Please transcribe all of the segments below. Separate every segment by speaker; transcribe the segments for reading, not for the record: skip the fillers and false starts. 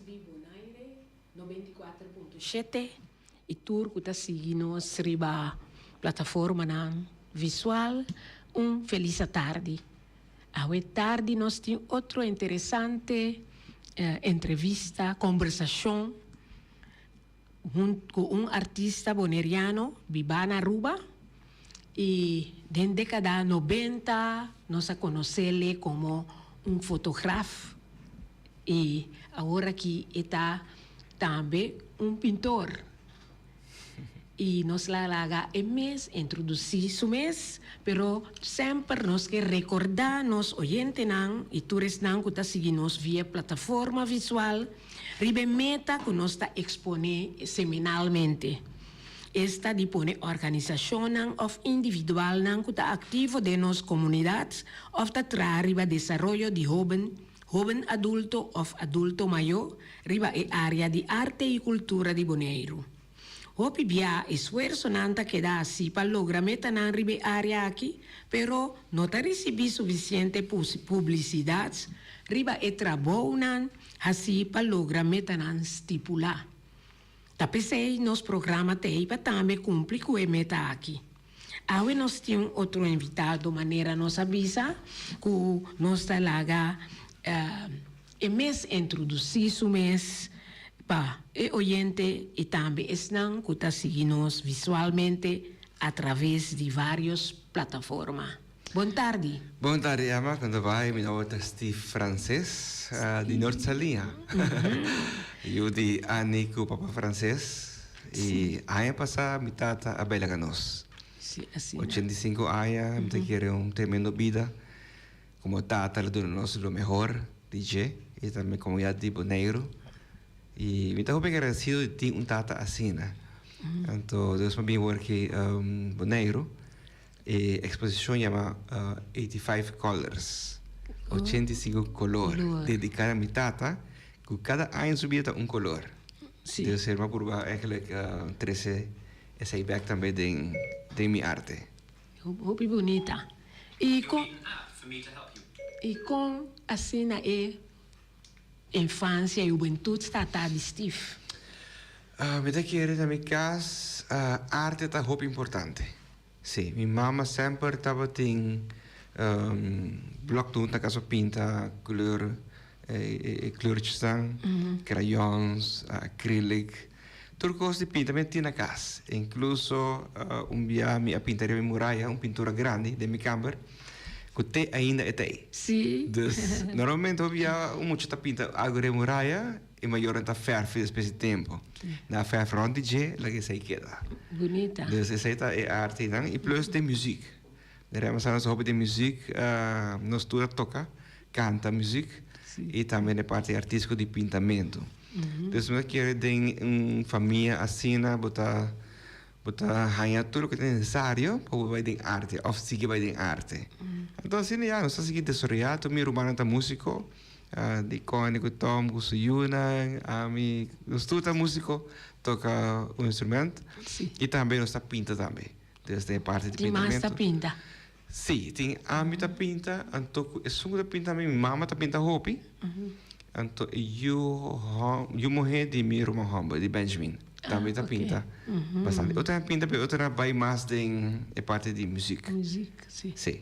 Speaker 1: SB Bonaire 94.7 i tur ku ta sigui nos riba plataformanan visual un felis atardi. Awe tardi nos tin otro interesante entrevista, kombersashon ku un artista boneriano bibá na Aruba i den dekada nobenta nos a konosele komo un fotograf i awor aki e ta tambe un pintor. I nos la laga e mes introdusí su mes, pero semper nos ke rekordá nos oyentenan i tur esnan ku ta sigui nos via plataforma visual riba e meta ku nos ta eksponé semanalmente, esta di pone organisashonnan òf individualnan ku ta aktivo den nos komunidat òf ta traha riba desaroyo di hóben, hóben adulto òf adulto mayó riba e área di arte i kultura di Boneiru. Hopi bia esfuersonan ta keda hasi pa logra metanan riba e área aki, pero no ta risibí sufisiente publisidat riba e trabounan hasí pa logra metanan stipulá. Ta p'esei nos programa t'ei pa tambe kumpli ku e meta aki. Awe nos tin un otro invitado manera nos a bisa ku nos ta laga E mes introdusí su mes pa e oyente i tambe esnan ku ta sigui nos visualmente a traves di vários plataforma. Bon tardi!
Speaker 2: Bon tardi Emma, kon ta bai? Mi nomber ta Steve Frances di Noord Saliña. Yu di Annie ku papa Frances i aña pasá mi tata a bai laga nos. 85 aña, mi ta kere un tremendo bida. Como tata lo duna nos lo mehor di dje y tambe comunidad di Boneiru y mi ta hopi agradecido di tin un tata asina. Anto Dios mi a bin wor ki Boneiru e exposicion yama 85 Colors, 85 color, dedica na mi tata cu cada aña su bida ta un color. Dios mi a purba eigenlijk trece esey bek tambe den mi arte.
Speaker 1: Hopi bunita. I kon I kon asina e infansia i hubentut ta ta di Steve?
Speaker 2: Mi ta kere na mi kas arte ta hopi importante. Si, mi mama semper tabatin blòkdoen na kas pa pinta kleur e kleurtjesnan, crayons, acrylic, tur kos di pinta mi a tin na kas. Inkluso un bia mi a pinta riba mi muraya un pintura grandi den mi kamber ku te ainda e ta ei. Dus normalmente hopi bia un mucha ta pinta algu riba e muraya e mayornan ta fèrf despues di tempu. Nan a fèrf rònt di dje laga esei keda. Dus esei ta e arte einan i plus den muziek. Den Remesa nos hopi den muziek, nos tur a toka, kanta muziek i tambe den parti artístiko di pintamentu. Dus mi ta kere den un famia asina bo ta bo ta haña tur loke ta nesesario pa bo bai den arte òf sigui bai den arte. Anto asina ya nos ta sigui desaroyá, tur mi rumannan ta músiko, di Connie ku Tom ku su yunan, ami, nos tur ta músiko, toka un instrumènt i tambe nos ta pinta tambe. Des den e parti di
Speaker 1: Tin mas
Speaker 2: pintamento.
Speaker 1: ta pinta?
Speaker 2: Sí, tin ami ta pinta, anto ku esun ku ta pinta mi, mi mama ta pinta hopi, anto e yu hòm, yu muhé di mi ruman hòmber, di Benjamin, tambe ta
Speaker 1: oké.
Speaker 2: pinta bastante. Otro nan pinta pero otro nan bai mas den e parti di muzik.
Speaker 1: Muzik, sí.
Speaker 2: Sí.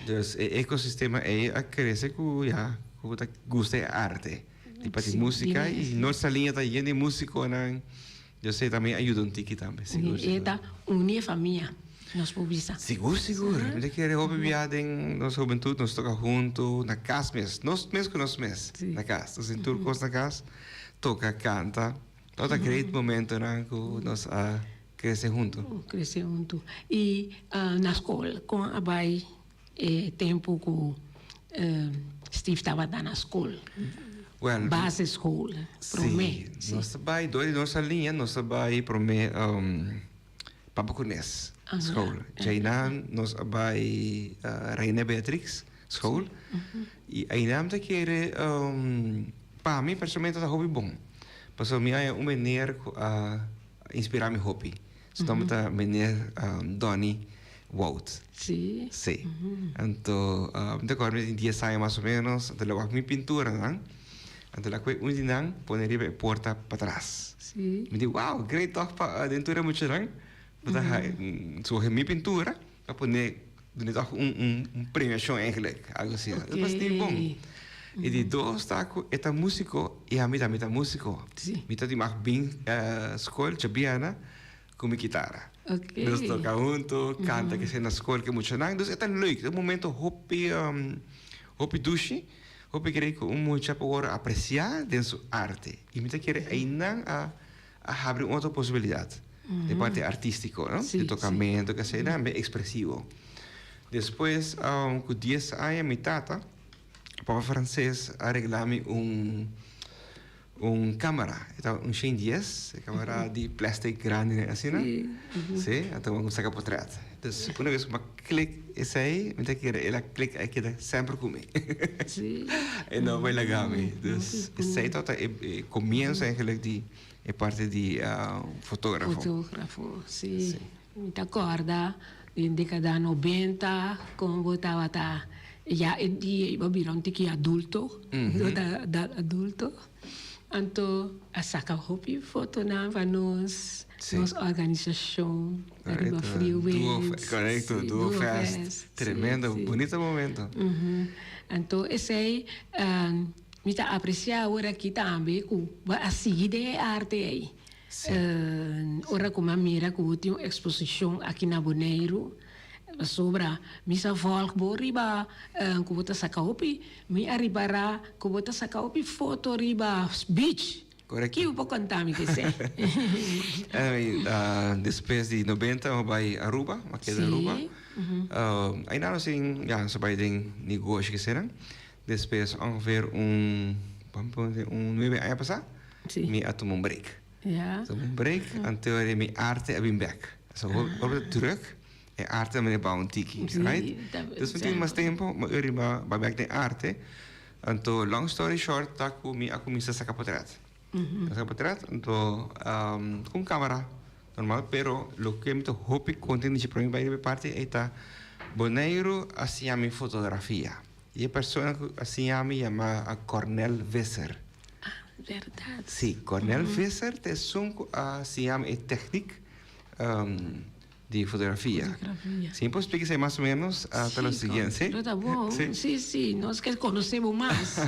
Speaker 2: Dus e ekosistema ei a krese ku ya, ku ta gusta e arte, di parti
Speaker 1: Sí,
Speaker 2: músika
Speaker 1: di
Speaker 2: i Noord Saliña ta yen di músikonan. Yo sé tambe a yuda un tiki tambe, sigur,
Speaker 1: E
Speaker 2: sigur.
Speaker 1: ta uni e famia, nos por bisa.
Speaker 2: Sigur, sigur. Mi ta kere hopi bia den nos hubentut nos toka huntu na kas mes, nos mes ku nos mes na kas. Nos tin tur kos na kas, toka, kanta. Tabata great momentonan ku nos a krese huntu.
Speaker 1: Krese huntu. I na skol, kon a bai E tempu ku Steve tabata na skol, basisschool, promé.
Speaker 2: Sí, nos ta bai, dor di nos aliña nos ta bai promé Papa Kunes school. Djainan nos a bai Reina Beatrix school. I einan mi ta kere pa mi personalmente ta hopi bon. Pasobra mi haña un meneer ku a inspirá mi hopi. Su nomber ta meneer Donny Wout.
Speaker 1: Sí.
Speaker 2: Sí. Anto, mi ta acorda mi tin dies aña mas o menos, anto lo wak mi pinturanan. Anto el a koe un di nan pone riba e porta patras.
Speaker 1: Sí.
Speaker 2: Mi di, wow, great toch pa den tur e muchanan bo ta skohe mi pintura pa pone duna toch un un un premiacion eigenlijk, algo asina.
Speaker 1: Oké.
Speaker 2: Dat was tin bon. E di dos ta ku e ta musico i ami tambe ta musico.
Speaker 1: Sí.
Speaker 2: Mi ta di mag bin skol djabièrnè ku mi kitara.
Speaker 1: Oké.
Speaker 2: Nos toka hunto, kanta kese na skol ku e muchanan. Dus e ta leuk, e ta un momento hopi hopi dushi. Hopi kere ku un mucha por wòrdu apresiá den su arte i mi ta kere einan a a habri un otro posibilidat den parti artístiko, no?
Speaker 1: Sí,
Speaker 2: Di tokamentu, ke asina, ben ekspresivo. Despues ku dies aña mi tata, papa Frances, a regla mi un Un camera, e ta un shen dies, e camera di plastic grandi asina. Si, anto bo saca potret. Dus una bes cu bo click esey, mi ta kere el a click a keda semper cu mi. E no bay laga mi. Dus esey tabata e comienzo eigenlijk di e parti di fotografo.
Speaker 1: Fotografo, si. Mi ta corda den decada nobenta con bo tabata ya e dia iba bira un tiki adulto, bo ta adulto, anto a saca hopi fotonan pa nos, nos organisacion ariba Freewinds.
Speaker 2: Correcto, Duo Fest, tremendo, bunito momento.
Speaker 1: Anto esey mi ta aprecia awor aki tambe cu bo a sigui den e arte ey. Ora ku mi a mira ku bo tin un eksposishon aki na Boneiru, pasobra mi sa vòlg bo riba ku bo ta saka hopi, mi a ripará ku bo ta saka hopi foto riba beach.
Speaker 2: Korekto.
Speaker 1: Ki bo por konta mi di esei?
Speaker 2: Anyway, despues di nobenta mi a bai Aruba, mi a keda Aruba. Ainda nos tin, ya, nos a bai den negoshi kese nan. Despues ongeveer un, un nuebe aña pasá. Mi a tuma un break. Tuma un break, anto e mi arte a bin bek. So ora ta druk, e arte a mene bou un tiki, right? Dus mi tin mas tempo, mi a riba bai bek den arte. Anto long story short ta ku mi a kuminsá saka potret. Saka potret, anto ku un kamera normal, pero loke mi ta hopi konten di dje prome bai riba e parti ei ta Boneiru a siña mi fotografia. I e persona ku a siña mi yama Cornel Visser.
Speaker 1: Ah, bèrdat.
Speaker 2: Sí, Cornel Visser ta esun ku a siña mi e tèknik di fotografia.
Speaker 1: Fotografia.
Speaker 2: Si mi por splika esei mas o ménos, ta lo siguiente.
Speaker 1: Sí, lo ta bon.
Speaker 2: Sí.
Speaker 1: Sí, sí, nos ke konosé bo mas.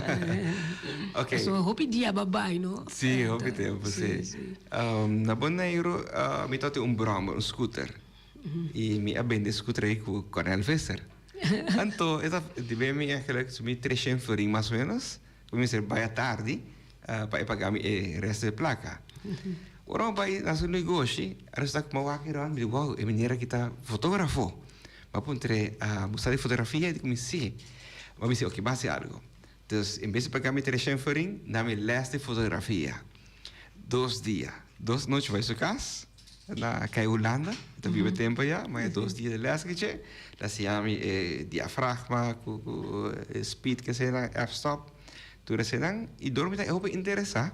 Speaker 2: Oké.
Speaker 1: Pasobra hopi dia a bai, no?
Speaker 2: Sí, hopi tempu, sí.
Speaker 1: Sí, sí.
Speaker 2: Na Boneiru mi tabata tin un bròmer, un scooter. I mi a bende e scooter ei ku Cornel Visser. Anto e ta debe mi eigenlijk mi treshen florin mas o ménos. Ku mi mester bai atardi pa e paga mi e resto di plaka. Ora mi bai na su negoshi, a resulta ku mi a wak rònt, mi di wou, e meneer aki ta fotografo. Mi a puntr'é, bo sa di fotografia? E di ku mi si. Mi a bisa, oke, bo hasi algu. Dus en bes di paga mi treshen florin, na mi lès di fotografia. Dos dia, dos nochi bai su kas na Kai Hulanda, e ta biba tempu aya, ma e dos dia di lès kiche, el a siña mi e diafragma ku ku e speed keseinan, f-stop, tur esenan, i dor mi ta hopi interesá,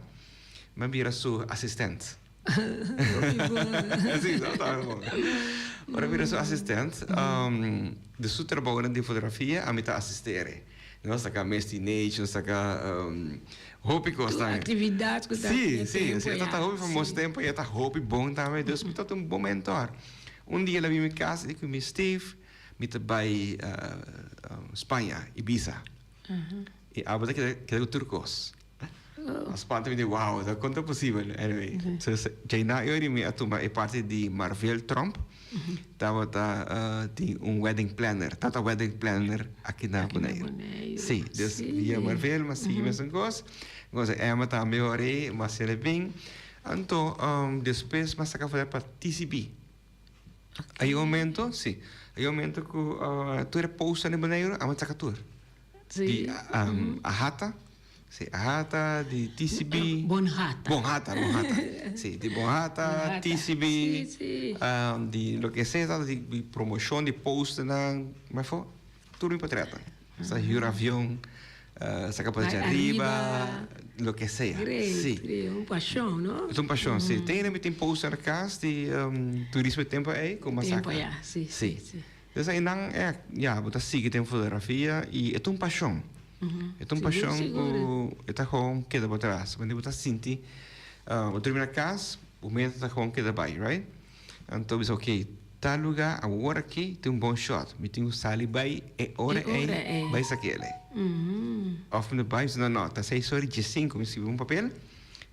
Speaker 2: mi a bira su asistent. Sí, no ta bon. Ora mi bira su asistent, di su trabounan di fotografia ami ta asistere. Nos ta ka Misty Nation, nos ta ka hopi kos
Speaker 1: Tur
Speaker 2: tambe.
Speaker 1: actividad ku ta
Speaker 2: Sí,
Speaker 1: den
Speaker 2: sí,
Speaker 1: tempo
Speaker 2: sí, e ta
Speaker 1: ya,
Speaker 2: hopi famoso
Speaker 1: sí.
Speaker 2: tempo y e ta hopi bon tambe, dus mi ta un bon mentor. Un dia el a bin mi kas y di ku mi, Steve, mi ta bai Spaña, Ibiza. Y abo ta keda keda ku tur kos. A spanta mi di wow, ta kon ta posibel? Anyway, so djainá e ora mi a tuma e parti di Marvel Tromp, tabata tin un wedding planner, tata wedding planner aki na Boneiru. Sí, dus via Marvel mi a sigui mesun kos, entonces Emma tambe ora ei, mi a haci'e bin. Anto despues mi a saka for pa TCB. Hay un momento, sí, hay un momento ku tur e poster na Boneiru a mi saka tur.
Speaker 1: Sí.
Speaker 2: Di Ahata. Sí, Ahata, di TCB.
Speaker 1: Bonhata.
Speaker 2: Bonhata, Bonhata. Sí, di Bonhata, TCB.
Speaker 1: Sí, sí.
Speaker 2: Di loke sea ta di promoshon, di posternan, maar fo tur mi potretnan. Sa huur avion, saka por dje ariba, loke sea.
Speaker 1: Great,
Speaker 2: Sí.
Speaker 1: great. Un pashon, no?
Speaker 2: Ta un pashon, sí. Tin hende mi tin poster na kas di turismo di tempo ei ku mi a saka.
Speaker 1: Tempo ya, sí, sí, sí.
Speaker 2: Entonces einan, ya, bo ta sigui den fotografia i e ta un pashon. E ta un pashon ku e ta gewoon keda bo tras. Wanneer bo ta sinti, bo drumi na kas, bo mente ta gewoon keda bai, right? Anto bo bisa, ok, tal luga awor aki tin un bon shot, mi tin ku sali bai e ora ei bai sak'el. Of mi ta bai, mi bisa, no, no, ta seis ora i diesinku, mi skibi un papel,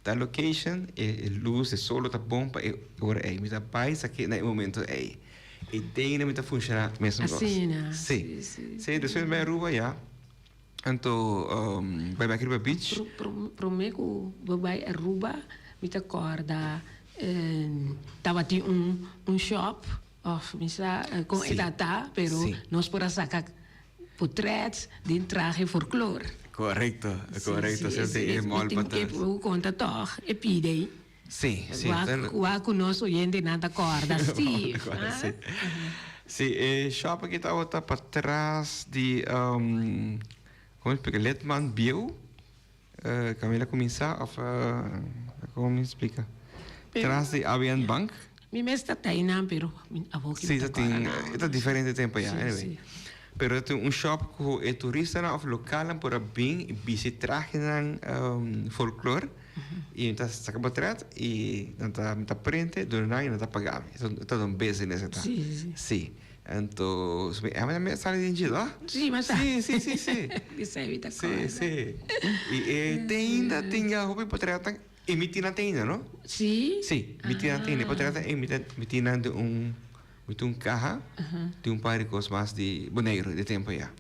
Speaker 2: tal location, e lus, e solo ta bon pa e ora ei. Mi ta bai sak'el na e momento ei. E tene mi ta funciona mesun cos.
Speaker 1: Asina.
Speaker 2: Si. Si, despues mi bai Aruba ya. Anto bai bek riba beach.
Speaker 1: Prome cu bo bai Aruba mi ta corda tabatin un shop of mi sa con e ta ta pero nos por a saca potret den trahe folklor.
Speaker 2: Correcto, correcto. Si, si. E mall patras.
Speaker 1: Bo conta toch e pida ey.
Speaker 2: Sí, sí.
Speaker 1: Wak, wak ku nos oyentenan ta kòrda, Steve.
Speaker 2: Sí. Sí, e shop aki tabata patras di, um, kon mi splika, Lidman bieu, Camila kuminsá òf kon mi splika? Tras di ABN Bank.
Speaker 1: Mi mes ta teinan, pero mi awor ki mi ta kòrda nada.
Speaker 2: Sí, ta tin, e ta diferente tempu ya, anyway. Pero ta tin un shop ku e turistanan òf lokalnan por a bin i bisti trahenan folklor. I mi ta saka potret i nan ta mi ta prente duna nan i nan ta paga mi. E ta un business e ta.
Speaker 1: Sí, sí, sí.
Speaker 2: Sí. Anto mi Emma tambe a sali den dje toh?
Speaker 1: Sí, mi a sa.
Speaker 2: Sí, sí, sí, sí.
Speaker 1: Mi sa mi ta kòrda.
Speaker 2: Sí, sí. I e te ainda tin ya hopi potretnan i mi tin nan te ainda no?
Speaker 1: Sí?
Speaker 2: Sí, mi tin nan te ainda. E potretnan ei mi ta mi tin nan den un. Mi tin un kaha, tin un par di kos mas di Boneiru di tempu ya.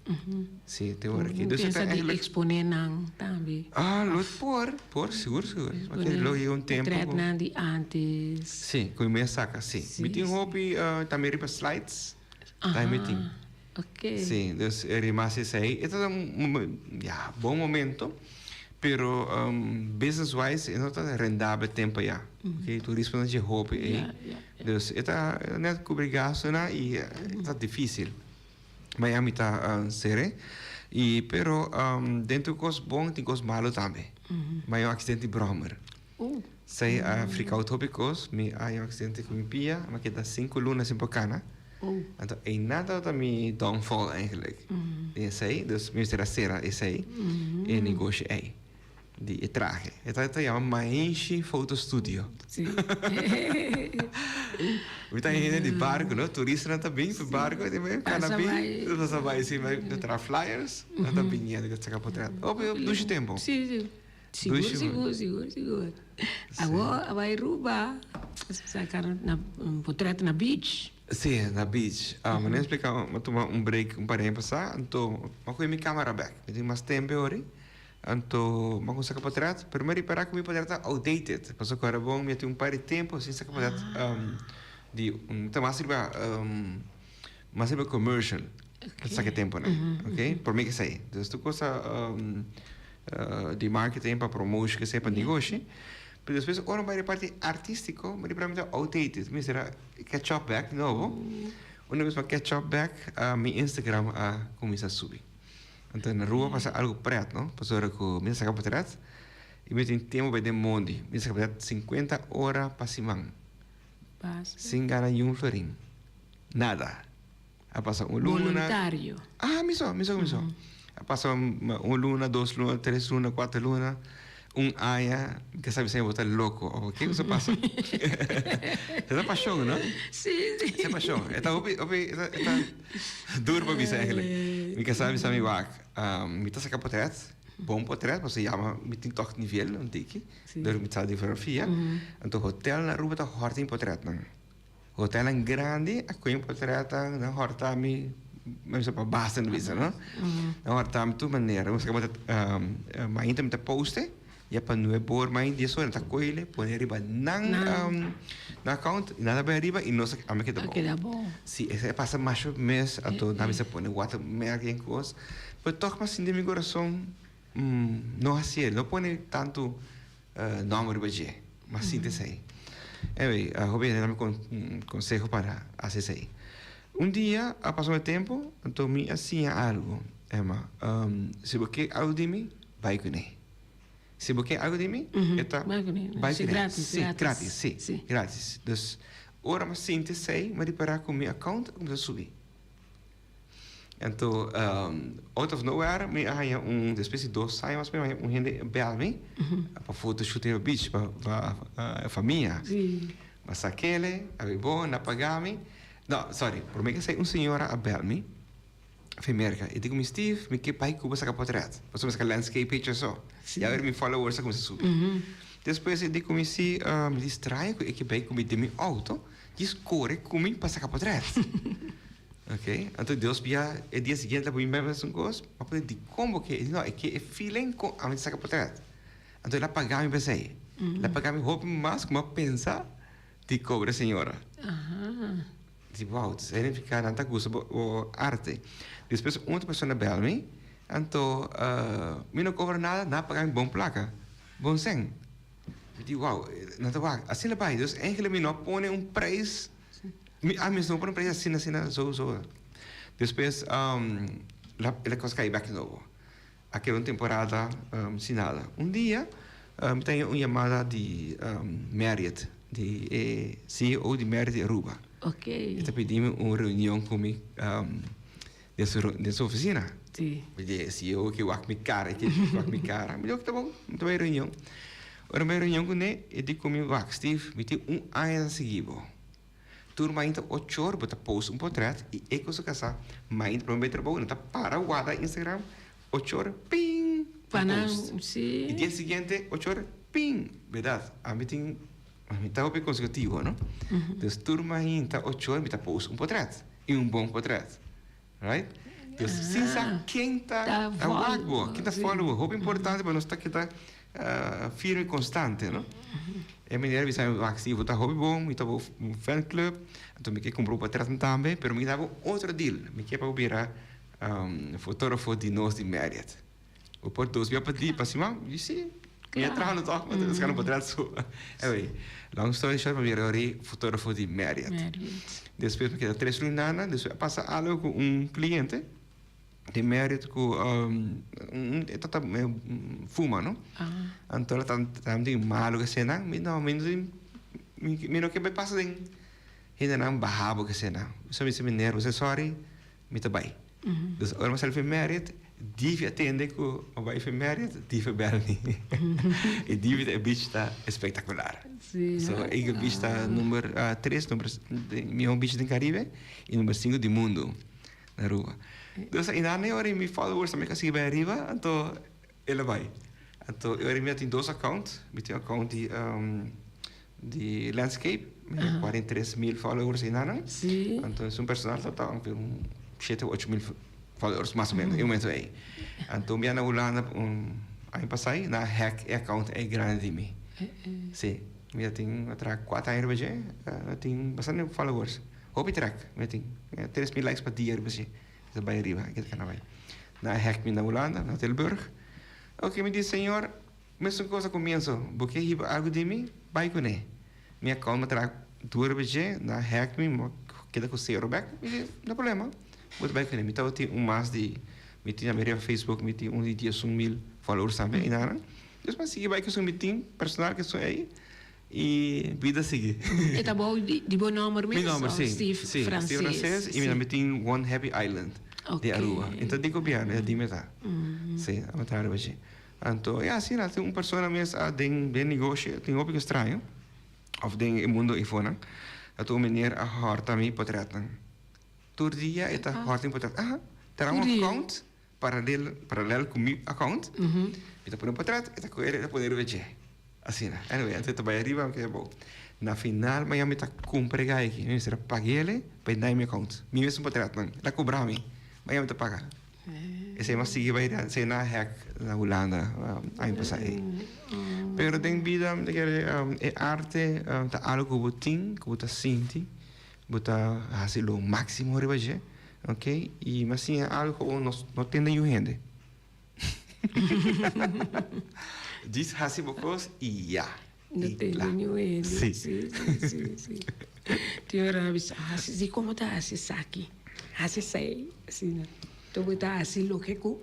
Speaker 2: Si, te ora aki.
Speaker 1: Bo pensa di eksponé nan tambe?
Speaker 2: Ah, lo por, por, sigur, sigur. Lo yega un tempu ku.
Speaker 1: Portretnan di ántes.
Speaker 2: Si, ku mi a saka, si. Mi tin hopi tambe riba slides, tambe mi tin.
Speaker 1: Ok.
Speaker 2: Si, dus riba mas esei. E ta un, ya, bon momento. Pero business wise e no ta rendabel tempo ya. Ok, turismo ta dje hopi ei. Dus e ta net kubri gastonan i e ta dificil. Miami ta sere. I pero den tur kos bon tin kos malo tambe. Mi a un accidente di brommer. Esei a frika out hopi kos. Mi a un accidente ku mi pia. Mi a keda sinku luna sin por kana. Anto einan tabata mi downfall eigenlijk. Den esei, dus mi mester a sera esei, e negoshi ei, di e trahe. E ta yama Maenshi Photo Studio. Mi ta hende di barco, no? Turistanan ta bin pa barco, di bai kana bin, pasa bai, si, bai traha flyers, nan ta bin yendo ta saka potret. Hopi dushi tempo.
Speaker 1: Si, si. Sigur, sigur, sigur, sigur. Awor a bai Aruba, saca na potret na beach.
Speaker 2: Sí, na beach. Mi a explica, mi a tuma un break un par di aña pasá, anto mi a coge mi camera bek. Mi tin mas tempo ahori, anto mi a cuminsa saca potret, pero mi a ripara cu mi potret ta outdated. Pasobra cu bon mi a tin un par di tempo sin saca potret di un, ta mas riba, mas riba commercial. Saca temponan, ok? Prome ke esei. Dus tur cosa di marketing pa promotion ke esei pa negoshi. Pero despues ora mi bai den parti artistico, mi ripará mi ta outdated. Mi mester a catch up bek di nobo. Una bes mi a catch up bek, mi Instagram a cuminsa subi. Anto na Aruba pasa algo pret, no? Pasobra cu mi ta saca potret y mi tin tempo bai den mondi. Mi ta saca potret cincuenta ora pa siman. Sin gana ni un florin. Nada. A pasa un luna.
Speaker 1: Boluntario.
Speaker 2: Ah, mi so, mi so, mi so. A pasa un luna, dos luna, tres luna, cuater luna, un aña. Mi casa bisa mi bo ta loco. Of kico sa pasa? Esa pasion, no?
Speaker 1: Sí, sí.
Speaker 2: Esa pasion. E ta hopi, hopi, e ta, e ta duro pa bisa eigenlijk. Mi casa bisa mi wak, mi ta saca potret, bon potret, pasobra yama mi tin toch nivel un tiki, dor mi sa di fotografia. Anto hotel na Aruba ta horta mi potretnan. Hotelnan grandi a koe portretnan, nan horta mi, mi bisa pa basta nan bisa no, nan horta mi tur manera, mi bisa mainta mi ta poste, ya pa nuebe or mainta dies or nan ta koile pone riba nan nan account y nan ta bai ariba y nos a mi keda abou. Si esei a pasa masha mes anto nan bisa pone watermerk y kos, pero tog mi a sinti den mi corazon no haciel, no pone tanto Nomber riba dje. Ma sinti esei. Anyway, hopi hende dami conseho para haci esei. Un dia a pasa un tempo, anto mi a siña algo, Emma. Si bo ke algo di mi, bai kuné. Si bo ke algo di mi, e ta bai kuné.
Speaker 1: Gratis,
Speaker 2: Si, gratis, si, gratis. Dus, ora mi a sinti esei, mi a ripara ku mi account a kuminsá subi. Anto out of nowhere mi a haña un despues di dos aña mas o menos mi a haña un hende a bel mi pa photoshoot riba beach pa pa famia. Mi a sak'ele a bay bon a paga mi no sorry prome ke esei un señora a bel mi for Merca e di ku mi Steve mi ke bai Cuba saka potret pasobra mi saka landscape picture so ya mi followers a kuminsa subi despues e di ku mi si mi di straño ku e ke bai ku mi den mi auto djis kore ku mi pa saka potret. Ok, anto Dios bia e dia siguiente a bin bai un kos, m'a puntra dikon bo ke? E di no, e ke e feeling ku ami ta saka potret. Anto el a paga mi pa esei. El a paga mi hopi mas ku mi a pensa di kobra e señora. Di wow, esei significa nan ta gusta bo bo arte. Despues un otro persona bel mi, anto mi no kobra nada, nan a paga mi bon plaka, bon sèn. Mi di wow, nan ta wak, asina bai. Dus eigenlijk mi no a pone un prijs. Mi a mes no por empresa asina asina zo zo. Despues la e kos kai bek di nobo. A keda un temporada sin nada. Un dia mi ta haña un yamada di Marriott, di e CEO di Marriott di Aruba. E ta pidi mi un reunion ku mi den su den su ofisina. Mi di e CEO ke wak mi kara, e ke wak mi kara. Mi di ok ta bon, mi ta bai reunion. Ora mi bai reunion kuné e di ku mi, wak Steve, mi tin un aña ta sigui bo. Tur mainta ochor bo ta post un potret y e cu su casa mainta prome bay trabou nan ta para warda Instagram ochor ping un post y dia siguiente ochor ping berdad ami tin mi ta hopi consecutivo no dus tur mainta ochor mi ta post un potret y un bon potret right dus sin sa ken ta wak bo ken ta follow bo hopi importante pa nos ta keda firme y constante no e meneer a bisa mi wak si bo ta hopi bon mi ta bo fan club anto mi ke cumpra bo patrètnan tambe pero mi ke dabo otro deal mi ke pa bo bira fotografo di nos di Marriott bo por dos bia pa dia pa siman mi di si mi a traha no tòg mi ta buscando patrèt so anyway long story short mi a bira ori fotografo di Marriott despues mi keda tres lunana despues a pasa algo ku un cliente. Di Marriott ku e ta fuma no anto el a ta tin malu ke esena mi no mi no tin mi no ke bai pasa den hendenan baha bo ke esena so mi bisa mi nervio sorry mi ta bai dus ora mi a sali for Marriott Divi a tende ku mi a bai for Marriott Divi a bel mi e Divi ta e beach ta espektakular so Eagle Beach ta number tres number miho beach den Caribe i number sinku di mundu. Na Aruba. Dus ainda ne ora mi followers tambe ka sigui bai ariba, anto el a bai. Anto e ora mi a tin dos account, mi tin account di di landscape, mi tin 43 mil followers einanan. Anto esun personal ta ta ongeveer un shete o ocho mil followers mas o menos e momento ei. Anto mi a na Hulanda un aña pasai, nan a hack e account ei grandi di mi. Si, mi a tin a traha kuater aña riba dje, a tin bastante followers. Hopi trek mi tin. 3000 likes pa dia riba si. Ta bai riba, ke ta kana bai. Nan a hack mi na Hulanda, na Tilburg. Ok, mi di, señor, mesun kos a komienso. Bo ke hiba algu di mi? Bai kuné. Mi account mi a traha duru riba dje, nan a hack mi, mi a keda ku sero bek. Mi di, no problema, bo ta bai kuné. Mi tabatin un mas di, mi tin tambe riba Facebook, mi tin un di 11000 followers tambe, i nan. Dus mi a sigui bai ku esun mi tin personal ku esun ei. Y bida sigui.
Speaker 1: E ta bou di bo nomber mes?
Speaker 2: Mi nomber, si.
Speaker 1: Steve Frances.
Speaker 2: Steve Frances y mi tambe tin One Happy Island di Aruba. Enton di gobierno e di mi ta. Si, a mi ta riba dje. Anto, ya, asina tin un persona mes a den den negoshi, tin hopi ku straño, of den e mundo eifonan, ta un meneer a hòrta mi potretnan. Tur dia e ta hòrta mi potret. Aha, ta un account paralel, paralel ku mi account, mi ta pone un potret, e ta kohe e ta pone riba dje. Asina. Anyway, anto e ta bai ariba, mi keda abou. Na final mañana mi ta kumpra e gai aki. Mi mester a pag'ele pa e dai mi account. Mi mes un potretnan. El a kobra mi. Mañana mi ta paga. Esei mi a sigui bai den. Esei nan a hack na Hulanda aña pasá ei. Pero den bida mi ta kere e arte ta algo ku bo tin, ku bo ta sinti, bo ta hasi lo máksimo riba dje, ok. I mi a siña algo ku no tende niun hende. Djis hasi bo kos i ya.
Speaker 1: No
Speaker 2: I
Speaker 1: tende
Speaker 2: kla.
Speaker 1: niun hende.
Speaker 2: Sí.
Speaker 1: Sí, sí, sí, sí. Tin ora bisa, hasi si komo ta hasi esaki, hasi esei, asina. Tur bo ta hasi loke ku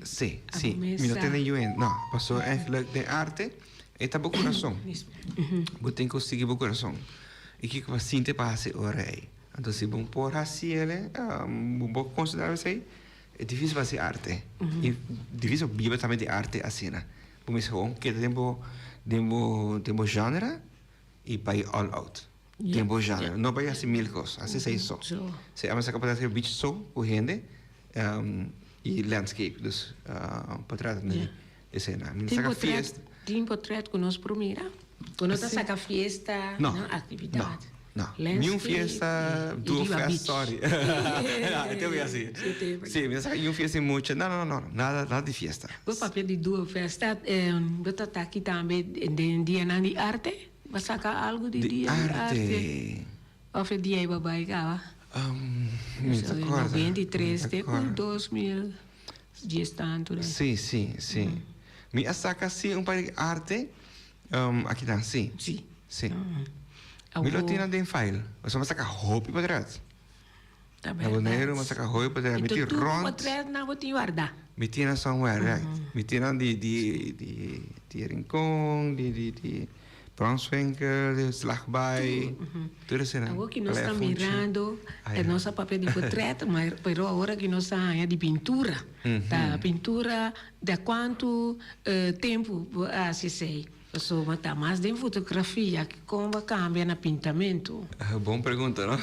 Speaker 2: Sí,
Speaker 1: abo
Speaker 2: sí.
Speaker 1: mes
Speaker 2: Mi no
Speaker 1: sa.
Speaker 2: tende niun hende. No, pasobra eigenlijk den arte e ta bo kurason. Bo tin ku sigui bo kurason. I kiko bo sinti pa hasi ora ei. Anto si bo por hasi ele, bo por considera esey, e dificil pa hasi arte. Y dificil pa biba tambe di arte asina. Bo mester gewoon keda den bo, den bo, den bo genre y bay all out. Den bo genre. No bay hasi mil cos, hasi esey so. Si amo saca portret beach so cu hende y landscape, dus portret di esena. Mi no saca fiesta.
Speaker 1: Tin portret cu nos por mira? Cu no ta saca fiesta,
Speaker 2: no
Speaker 1: actividad?
Speaker 2: No, no. Ni un fiesta, duo fest, sorry. No, e te así. Sí, mi no saca ni un fiesta ni mucha. No, no, no, nada, nada di fiesta.
Speaker 1: Bo papia di duo fest, bo ta taki tambe den dianan di arte? Bo saca algo di dia di arte? Of e dia ei bo bai caba?
Speaker 2: Mi ta corda.
Speaker 1: 93 te cu 2010 tanto.
Speaker 2: Sí, sí, sí. Mi a saca sí un par di arte aki nan, sí.
Speaker 1: Sí.
Speaker 2: Sí. Mi lo tin nan den file. Pasobra mi a saca hopi potret.
Speaker 1: Ta
Speaker 2: Na Boneiru mi a saca hopi potret. Mi tin rond.
Speaker 1: Tur potret nan bo tin warda.
Speaker 2: Mi tin nan somewhere, right. Mi tin nan di, di, di, di Rincon, di, di, di Bronswinkel, di Slagbaai. Tur esei nan.
Speaker 1: Awor ki nos ta mirando, nos a papia di potret, pero awor ki nos ta haña di pintura. Ta pintura di a cuantu tempu bo a haci esey? Pasobra ta mas den fotografia, con bo a cambia na pintamento?
Speaker 2: Bon pregunta, no?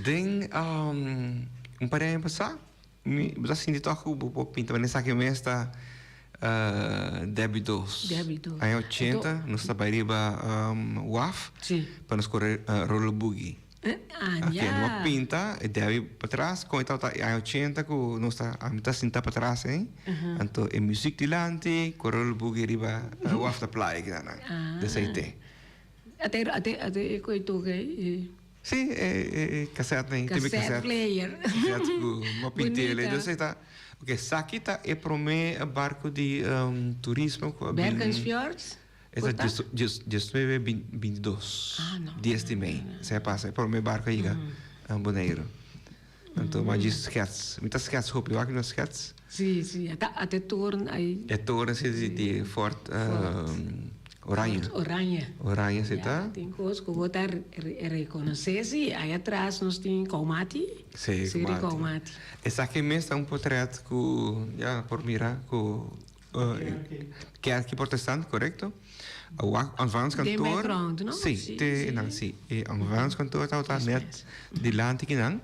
Speaker 2: Den un par di aña pasa, mi bo ta sinti toch cu bo por pinta, manera esaki mes ta Debbie Does.
Speaker 1: Debbie Does.
Speaker 2: Aña ochenta nos ta bay riba waf pa nos core roller boogie.
Speaker 1: Ah,
Speaker 2: ya. Nos a pinta e Debbie patras, con e tabata e aña ochenta cu nos ta, ami ta sinta patras ey, anto e muziek dilanti, cu roller boogie riba waf ta playa kidanan, desey te.
Speaker 1: Ate, ate, ate e cu e toca ey?
Speaker 2: Si, e cassette nan,
Speaker 1: tin
Speaker 2: cassette
Speaker 1: player.
Speaker 2: Cassette cu bo pint'e.
Speaker 1: Bunita.
Speaker 2: Entonces ta, ok, esaki ta e prome barco di turismo cu a bin.
Speaker 1: Bergensfjords?
Speaker 2: Esta diesnuebe bintidos.
Speaker 1: Ah, no.
Speaker 2: Dies di mei. Esei a pasa, e prome barco a yega Boneiru. Anto mi a djis schets. Mi ta schets hopi, wak mi ta schets.
Speaker 1: Si, si. Ata ata e toren ai.
Speaker 2: E toren si di di Fort Oranje.
Speaker 1: Fort Oranje.
Speaker 2: Oranje si ta.
Speaker 1: Ya, tin kos ku bo ta rekonosé si. Ai atras nos tin Koumati.
Speaker 2: Si,
Speaker 1: Koumati. Koumati.
Speaker 2: Esaki mes ta un potret ku ya por mira ku Kerki protestant, korekto. Wak
Speaker 1: Ontvangskantoor. Den background, no?
Speaker 2: Si, te nan si. E ontvangskantoor tabata net dilanti kinan.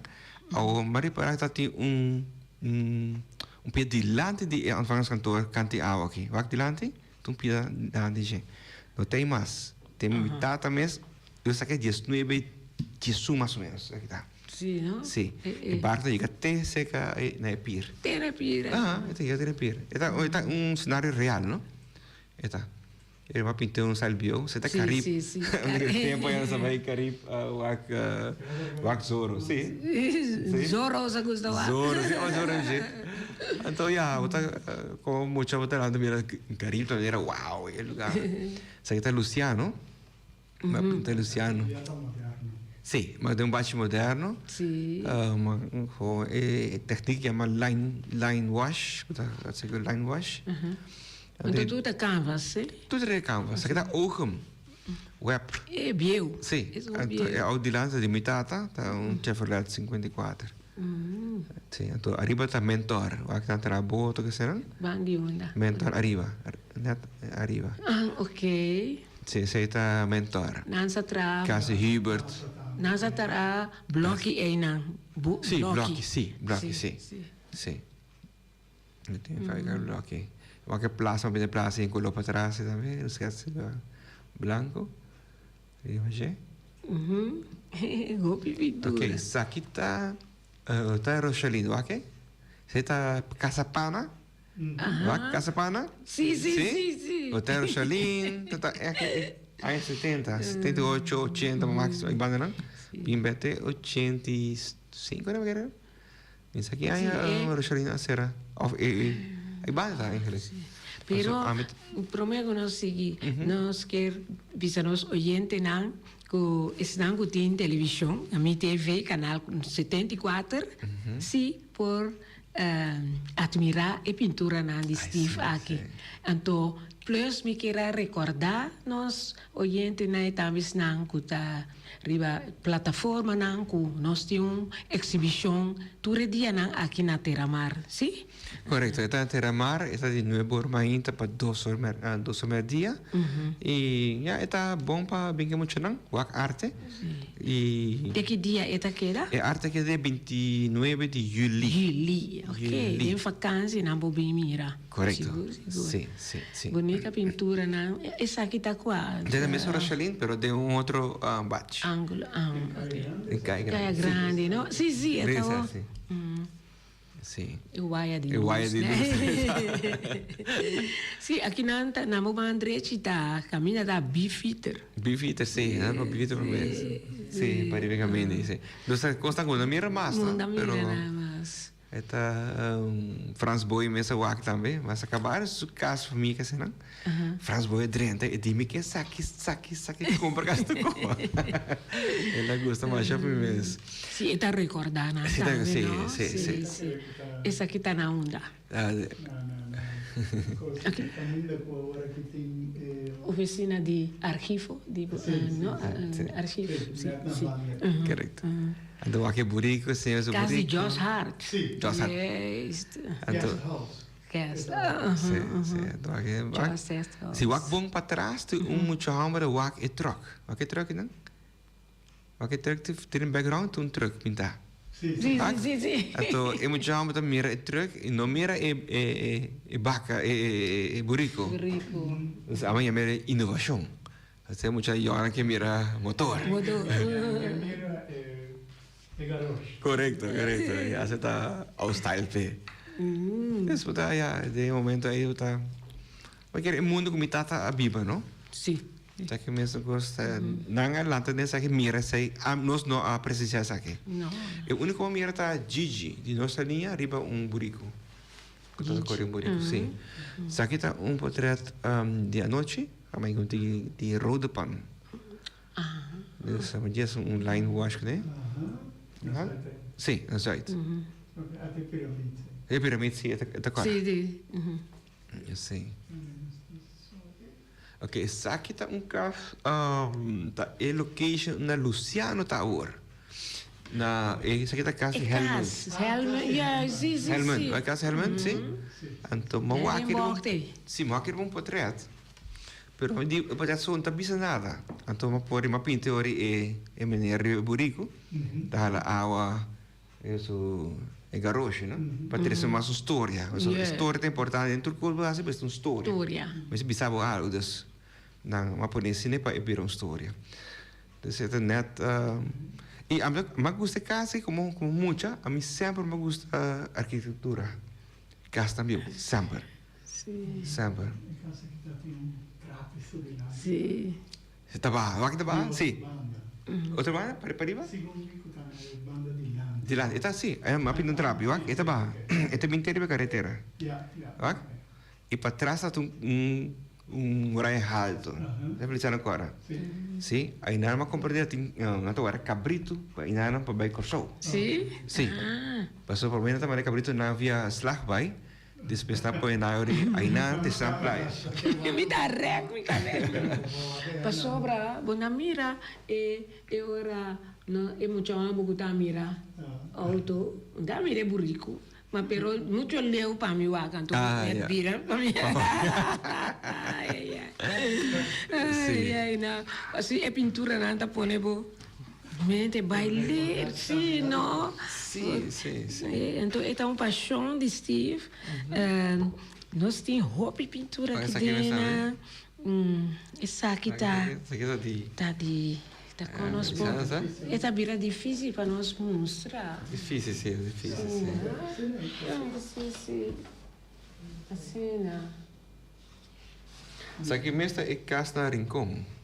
Speaker 2: Awor mi a ripara ta tin un un pia dilanti di e ontvangskantoor kant di awa aki. Wak dilanti, tin un pia dilanti dje. No ta ei mas. Te mi tata mes, yo sa ke diesnuebe, diesun mas o menos aki ta.
Speaker 1: Si, no?
Speaker 2: Si. E barco ta yega te cerca na e pier.
Speaker 1: Te na e pier.
Speaker 2: Aha, e ta yega te na e pier. E ta, e ta un scenario real, no? E ta. E a pinta un style bieu. Se ta Carib.
Speaker 1: Si, si, si.
Speaker 2: E tempo ya nos a bai Carib wak, wak Zorro, si.
Speaker 1: Si. Zorro sa gusta wak.
Speaker 2: Zorro, si, oh Zorro si. Anto ya, bo ta como mucha bo ta lanta mira Carib ta manera wow, e lugar. Esaki ta Luciano. Ma pinta Luciano. Sí, ma den un bachi moderno.
Speaker 1: Sí.
Speaker 2: Ma con e techniek yama line, line wash, ku ta sigur line wash.
Speaker 1: Anto tur ta canvas, sí?
Speaker 2: Tur ta canvas. Esaki ta oogem, web.
Speaker 1: E bieu.
Speaker 2: Sí. Anto e outo dilanti di mi tata ta un Chevrolet 54. Sí, anto ariba ta Mentor, wak nan traha boto kese nan.
Speaker 1: Ban di unda?
Speaker 2: Mentor ariba, net ariba.
Speaker 1: Ah, ok.
Speaker 2: Sí, esei ta Mentor.
Speaker 1: Nan sa traha.
Speaker 2: Kasi Hubert.
Speaker 1: Nan sa traha bloki einan. Bu,
Speaker 2: Sí,
Speaker 1: bloki.
Speaker 2: bloki, sí, bloki, sí. Sí. Mi tin fábrica bloki. Wak e plaza, mi bini plaza en color patras tambe, un skets blanco. Riba dje.
Speaker 1: Hopi pintura.
Speaker 2: Ok, esaki ta, ta Rochelin, wak e? Esei ta Casa Pana. Wak Casa Pana?
Speaker 1: Sí, sí, sí, sí.
Speaker 2: Hotel Rochelin, ta ta aña 70, 78, 80 máximo, e banda nan. Bin bete 85, no me acuerdo. Misa ki aña Rochelin a sera, of e e banda ta eigenlijk.
Speaker 1: Pero prome ku nos sigui, nos kier bisa nos oyentenan ku esnan ku tin televishon, Ami TV, kanal 74, si por admira e pinturanan di Steve aki. Anto. Plus mi kier a rekordá nos oyentenan i tambe esnan ku ta riba plataformanan ku nos tin un eksibishon tur e dianan aki na Terramar, si?
Speaker 2: Korekto, e ta na Terramar, e ta di nuebe or mainta pa dos or dos or merdia. I ya, e ta bon pa bin ku e muchanan, wak arte. I.
Speaker 1: Te ki dia e ta keda?
Speaker 2: E arte keda e bintinuebe di yüli.
Speaker 1: Yüli, ok. Den vakansi nan por bin mira.
Speaker 2: Korekto. Sigur, sigur. Si, si, si.
Speaker 1: Bunita pinturanan. Esaki ta kua?
Speaker 2: Den e mesun Rochelin, pero den un otro batch.
Speaker 1: Angulo, ah, ok.
Speaker 2: Den Kaya Grandi.
Speaker 1: Kaya Grandi, no? Si, si, e ta
Speaker 2: bo. Si. Si.
Speaker 1: E waya di
Speaker 2: lus. E waya di lus.
Speaker 1: Si, aki nan ta, nan bo ban drechi ta kaminda ta Beefeater.
Speaker 2: Beefeater, si. Nan pa Beefeater promé. Si, pa riba e kaminda ei, si. Nos ta kos ta ku no mira mas,
Speaker 1: no? No mira nada mas.
Speaker 2: E ta Frans Boy mes a wak tambe, mas a kaba su kas famia kese nan. Frans Boy a drenta e di mi ke saki saki saki kumpra kas tu koba. El a gusta masha pa mi mes.
Speaker 1: Si e ta rekorda nan tambe no?
Speaker 2: Si si si.
Speaker 1: Esaki ta na unda?
Speaker 3: Na na kaminda ku awor aki tin e.
Speaker 1: Ofisina di archivo di no archivo si si.
Speaker 2: Korekto. Anto wak e buriku señor su
Speaker 1: buriku. Kas di Josh Hart.
Speaker 3: Si.
Speaker 2: Josh Hart.
Speaker 1: Juist.
Speaker 2: Anto.
Speaker 3: Guest house.
Speaker 1: Guest.
Speaker 2: Si si anto wak e wak.
Speaker 1: Josh Guest House.
Speaker 2: Si wak bon patras tin un mucha homber a wak e truck. Wak e truck nan? Wak e truck tin den background tin un truck pinta.
Speaker 3: Si
Speaker 1: si. Wak? Si si.
Speaker 2: Anto e mucha homber ta mira e truck y no mira e e e baka e e buriku.
Speaker 1: Buriku.
Speaker 2: Entonces amo yama e innovacion. Asina mucha yònan ke mira motor.
Speaker 1: Motor.
Speaker 3: Ke mira e garosh.
Speaker 2: Korekto, korekto. Ya se ta out style p'e. Des bo ta ya den e momento ei bo ta bo kere e mundo ku mi tata a biba no.
Speaker 1: Si.
Speaker 2: Ta ke mesun kos ta nan a lanta den esaki mira esei nos no a presensia esaki.
Speaker 1: No.
Speaker 2: E uniko ku a mira ta Gigi di nos liña riba un buriku. Ku ta kore un buriku si. Esaki ta un potret di anochi. A mai ku di di rode pan. Dus a djes un line wash kuné.
Speaker 3: Aha.
Speaker 2: Si, na zuid.
Speaker 3: Oké, at e piramid.
Speaker 2: E piramid si, e ta kòrda.
Speaker 1: Si, si.
Speaker 2: Si. Oké, esaki ta un kas, ta e location na Luciano ta awor. Na, esaki ta kas di Helmond.
Speaker 1: E kas, Helmond, ja, si, si, si.
Speaker 2: Helmond, e kas Helmond, si. Anto, mi a wak
Speaker 1: riba,
Speaker 2: si, mi a wak riba un potret. Pero mi di, e potret so no ta bisa nada. Anto mi a pone, mi a pinta ora e e meneer riba e buriku, ta hala awa den su e garoshi, no? Pa trese mas un storia. Pasobra e storia ta importante. Den tur kos bo hasi mester un storia. Mester bisa bo algu. Dus nan mi a pone asina pa e bira un storia. Dus e ta nèt i ami a gusta e kas ei komo komo mucha ami semper mi a gusta arkitektura. Kasnan bieu, semper. Semper.
Speaker 3: E casa ki ta tin un trapi su dilanti.
Speaker 1: Sí.
Speaker 2: Si ta baha. Wak ta baha? Sí. Otro banda? Pa pariba?
Speaker 3: Segun mi ku ta na e banda dilanti.
Speaker 2: Dilanti. E ta si. A pinta un trapi. Wak? E ta baha. E ta bin te riba karetera.
Speaker 3: Ya, ya.
Speaker 2: Wak? I patras ta un un muraya haltu. Ta pensando akora.
Speaker 3: Sí.
Speaker 2: Sí. Ainan mi a komprende tin nan ta wara kabritu pa ainan pa bai Kòrsou.
Speaker 1: Sí?
Speaker 2: Sí. Pasobra promé nan ta manda e kabritu nan via Slagbaai. Despues nan pone nan ori ainan te San Playa.
Speaker 1: Mi ta rek mi cabeza. Pasobra bo na mira e e ora no e mucha homber cu ta mira auto ta mira e burico ma pero mucho leu pa mi wak anto mi a bira pa mi ayayay no asi e pinturanan ta pone bo Mente bai leer, sí, no.
Speaker 2: Sí, sí, sí.
Speaker 1: Enton e ta un pasion di Steve. Nos tin hopi pintura aki dena. Esaki ta.
Speaker 2: Esaki ta di.
Speaker 1: Ta di, ta con nos por. E ta bira dificil pa nos mustra.
Speaker 2: Dificil, sí, dificil, sí.
Speaker 1: Sí, sí. Asina.
Speaker 2: Esaki mes ta e cas na Rincon.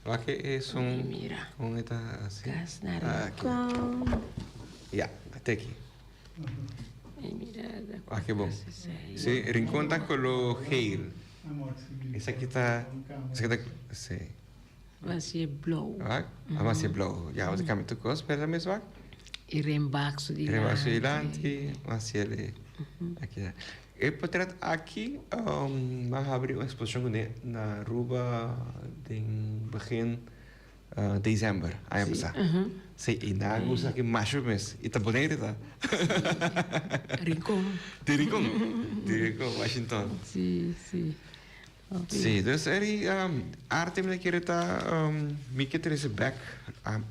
Speaker 2: Wak e esun
Speaker 1: Mira.
Speaker 2: con e ta haci.
Speaker 1: Cas na Rincon.
Speaker 2: Ya, ate aki.
Speaker 1: E mira.
Speaker 2: Wak e bon. Si, Rincon ta color geel. Esaki ta, esaki ta, si.
Speaker 1: Haci e blauw.
Speaker 2: Wak, a haci e blauw. Ya, bo ta cambia tur cos, pero ta mes wak.
Speaker 1: E renbak su dilanti.
Speaker 2: Renbak su dilanti, haci el aki. E portret aki mi a habri un exposicion cune na Aruba den begin december aña pasa. Si, y nan a gusta aki masha mes. Y ta Bonaire ta.
Speaker 1: Rincon.
Speaker 2: Di Rincon. Di Rincon, Washington.
Speaker 1: Si, si.
Speaker 2: Si, dus eri arte mi ta kere ta mi ke trese bek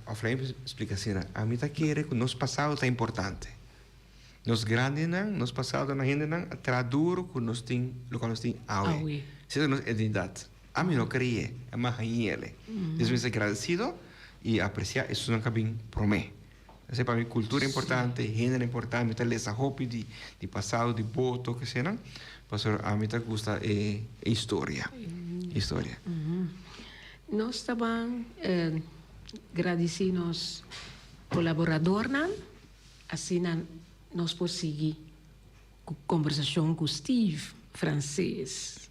Speaker 2: of laat mi splika asina, ami ta kere ku nos pasado ta importante. Nos grandinan, nos pasadonan, hendenan a traha duro ku nos tin loke nos tin awe. Esei ta nos identidat. Ami no kree, ami a hañ'ele. Dus mi ta gradesido i apresiá esunnan ku a bin promé. Esei pa mi kultura importante, hendenan importante, mi ta lesa hopi di di pasado, di boto, kesenan, pasobra ami ta gusta e historia, historia.
Speaker 1: Nos ta ban gradisí nos kolaboradornan, asina nos por sigui ku kombersashon ku Steve Francees.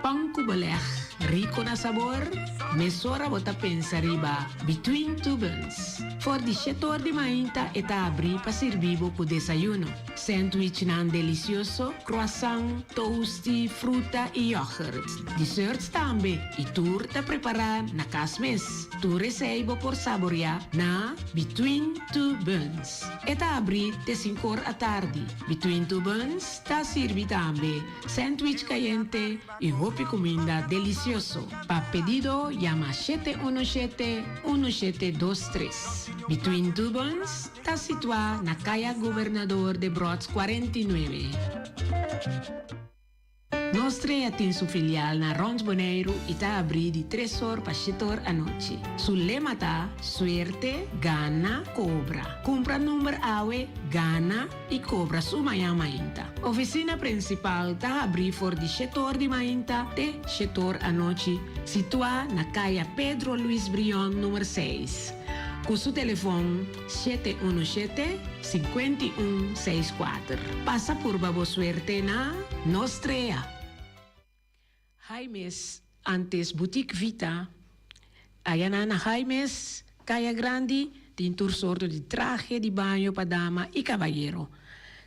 Speaker 1: Pan ku beleg rico na sabor? Mesora bo ta pensa riba Between Two Buns. For di shete or di mainta e ta abri pa sirbi bo ku desayuno. Sandwichnan delicioso, croissant, toasty, fruta y yoghurt. Desserts tambe y tur ta prepara na cas mes. Tur esei bo por saboreá na Between Two Buns. E ta abrí te sinkor atardi. Between Two Buns ta sirbi tambe sandwich kayente i hopi kuminda delisioso. Pa pedido yama 717 1723. Between Two Buns ta situá na Kaya Gobernador Debrotz 49. Nos Trea tin su filial na rond Boneiru i ta abrí di tres or pa shete or anochi. Su lema ta, Suerte, gana, kobra. Kumpra number awe, gana i kobra su mañan mainta. Ofisina prinsipal ta habrí for di shete or di mainta te shete or anochi, situá na Kaya Pedro Luis Brion number seis. Ku su telefon. 717 51 64. Pasa purba bo suerte na Nos Trea. Jaimes, antes Boutique Vita, aya na na Jaimes, Kaya Grandi, tin tur sorto di trahe di baño pa dama y cabayero.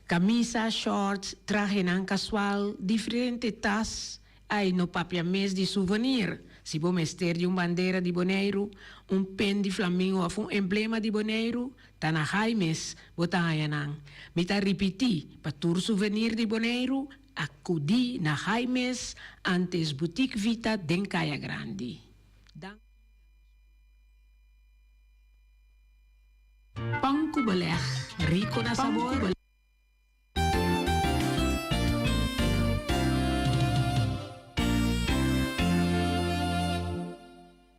Speaker 1: Camisa, shorts, trahenan casual, diferente tas, Ai no papia mes di souvenir. Si bo mester di un bandera di Boneiru, un pen di flamingo of un emblema di Boneiru, ta na Jaimes bo ta haña nan. Mi ta ripití, pa tur souvenir di Boneiru, akudí na Jaimes antes Boutique Vita den Kaya Grandi. Danki na nos. Pan ku beleg, riko na sabor.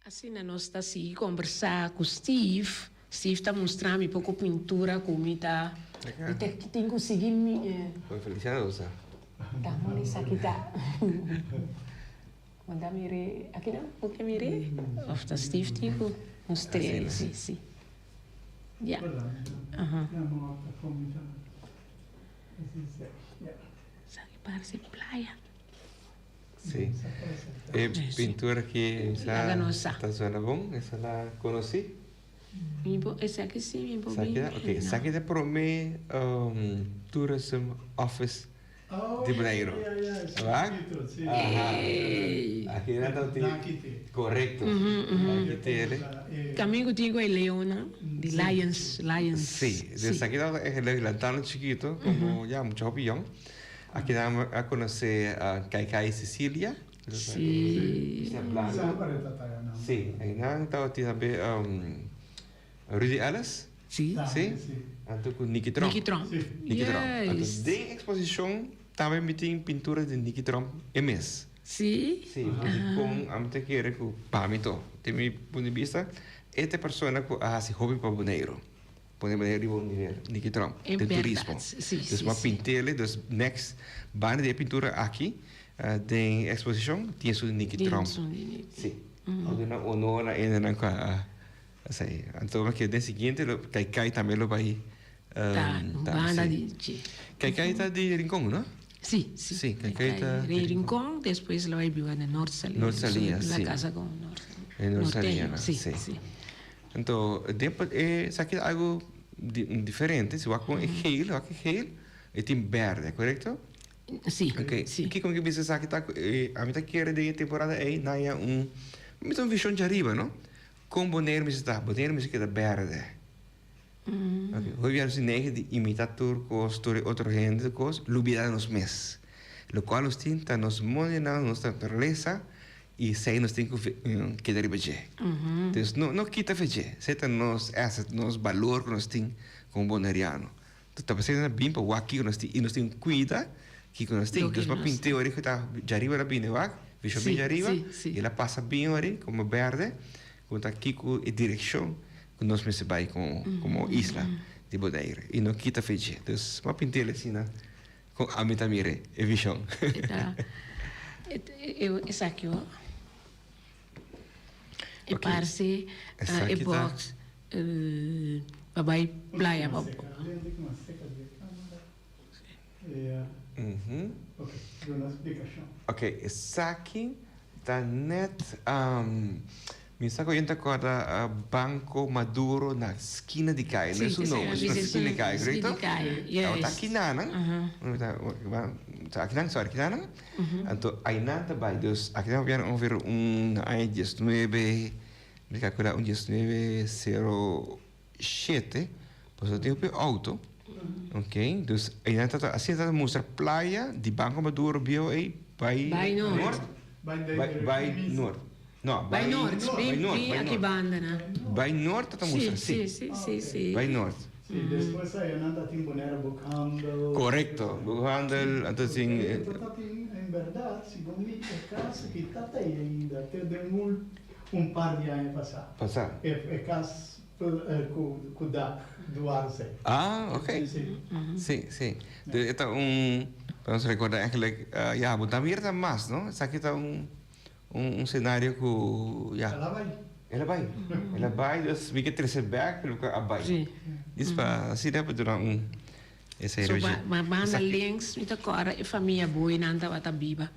Speaker 1: Asina nos ta sigui kombersá ku Steve. Steve ta mustra mi poko pintura ku mi ta mi ta tin ku sigui mi.
Speaker 2: Con Feliciano usa.
Speaker 1: Ta moli esaki ta. Bo ta mir'é aki nan? Bo ke mir'é? Of ta Steve tin ku mustr'é? Si, si. Ja. Aha. Esaki parse playa.
Speaker 2: Si. E pintura ki sa ta suena bon, esa la konosí.
Speaker 1: Mi bo, esaki si mi bo bin.
Speaker 2: Ok, esaki ta prome tourism office di Boneiru. Wak? Aha. Aki nan ta tin. Korekto. Aki tele.
Speaker 1: También ku tin ku e leonnan, di lions, lions.
Speaker 2: Si, dus aki nan e lantanan chikito, komo ya mucha hopi yòn. Aki nan a konosé Kaikai Cecilia.
Speaker 1: Si.
Speaker 2: Si, einan tabatin tambe Rudy Ellis.
Speaker 1: Si.
Speaker 2: Si. Anto ku Nicky Tromp.
Speaker 1: Nicky Tromp.
Speaker 2: Nicky Tromp. Anto den eksposishon tambe mi tin pintura di Nicky Tromp e mes.
Speaker 1: Si.
Speaker 2: Si, dikon ami ta kere ku pa mi to, den mi punto di bista, e ta e persona ku a hasi hopi pa Boneiru. Pone Boneiru riba un nivel, Nicky Tromp, den turismo. Dus mi a pint'el, dus next banda di e pintura aki den eksposishon tin esun di Nicky Tromp. Si. A duna honor na hendenan ku a esei. Anto mi a kere den siguiente lo Kaikai tambe lo bai
Speaker 1: Ta, banda di dje.
Speaker 2: Kaikai ta di Rincon, no?
Speaker 1: Sí, sí.
Speaker 2: Sí, Kai ta
Speaker 1: Rey Rincon, despues lo a biba na Noord Saliña.
Speaker 2: Noord Saliña, sí.
Speaker 1: La casa con Noord.
Speaker 2: En Noord Saliña,
Speaker 1: sí, sí. sí.
Speaker 2: Anto, den e esaki ta algo diferente, si wak con e geel, wak e geel, e tin berde, correcto?
Speaker 1: Sí,
Speaker 2: Ok,
Speaker 1: sí.
Speaker 2: Kiko mi ke bisa esaki ta, ami ta kere den e temporada ei naya un, mi ta un vision djariba, no? Kon Bonaire mester ta? Bonaire mester keda berde. Ok, hopi bia nos tin neiging di imita tur kos, tur e otro hende tur kos, lubida nos mes. Lokual nos tin ta nos mondinan, nos naturalesa i esei nos tin ku keda riba dje. Entonces no no kita fe dje, esei ta nos asset, nos balor ku nos tin komo boneriano. Ta pasei nan a bin pa wak kiko nos tin i nos tin ku kuida kiko nos tin. Entonces pa pinta ori ku ta djariba el a bini wak, vishon bin djariba i el a pasa bin ori komo berde ku ta kiko e direkshon ku nos mester bai komo komo isla di Bonaire i no kita fe dje. Dus bo a pint'el asina kon ami ta mira e vishon.
Speaker 1: E ta esaki ho. E parse e box pa bai playa.
Speaker 2: Ok, esaki ta net mi sa ku yen ta korda Banco Maduro na skina di kaya, no es un nomber, es na skina di kaya, korekto? Tabata akinanan, akinan, sorry, akinanan, anto ainan ta bai, dus akinan a ongeveer un aña diesnuebe, mi ta kalkula un diesnuebe sero shete, pasobra tin hopi auto, ok, dus einan ta asina ta mustra playa di Banco Maduro bieu ei bai noord, bai noord, no
Speaker 1: bai noord, bai noord, bai aki banda na,
Speaker 2: bai noord ta mustra si, bai noord.
Speaker 3: Si, despues einan ta tin Bonaire Boekhandel.
Speaker 2: Korekto, boekhandel, anto tin.
Speaker 3: Ta tin en berdad, segun mi e kas aki ta ta ei ainda te den un par di aña pasá.
Speaker 2: Pasá.
Speaker 3: E kas Ku dak duarse.
Speaker 2: Ah, ok.
Speaker 3: Si.
Speaker 2: Si, si. Dus e ta un, pa nos recorda eigenlijk, ya, bo ta mira ta mas, no? Esaki ta un, un scenario ku, ya.
Speaker 3: El a bai.
Speaker 2: El a bai. El a bai, dus mi ke trese bek, pero ku a bai.
Speaker 1: Si.
Speaker 2: Dis pa asina pa duna un esei
Speaker 1: So, ba banda links mi ta kòrda e famia Boynan tabata biba.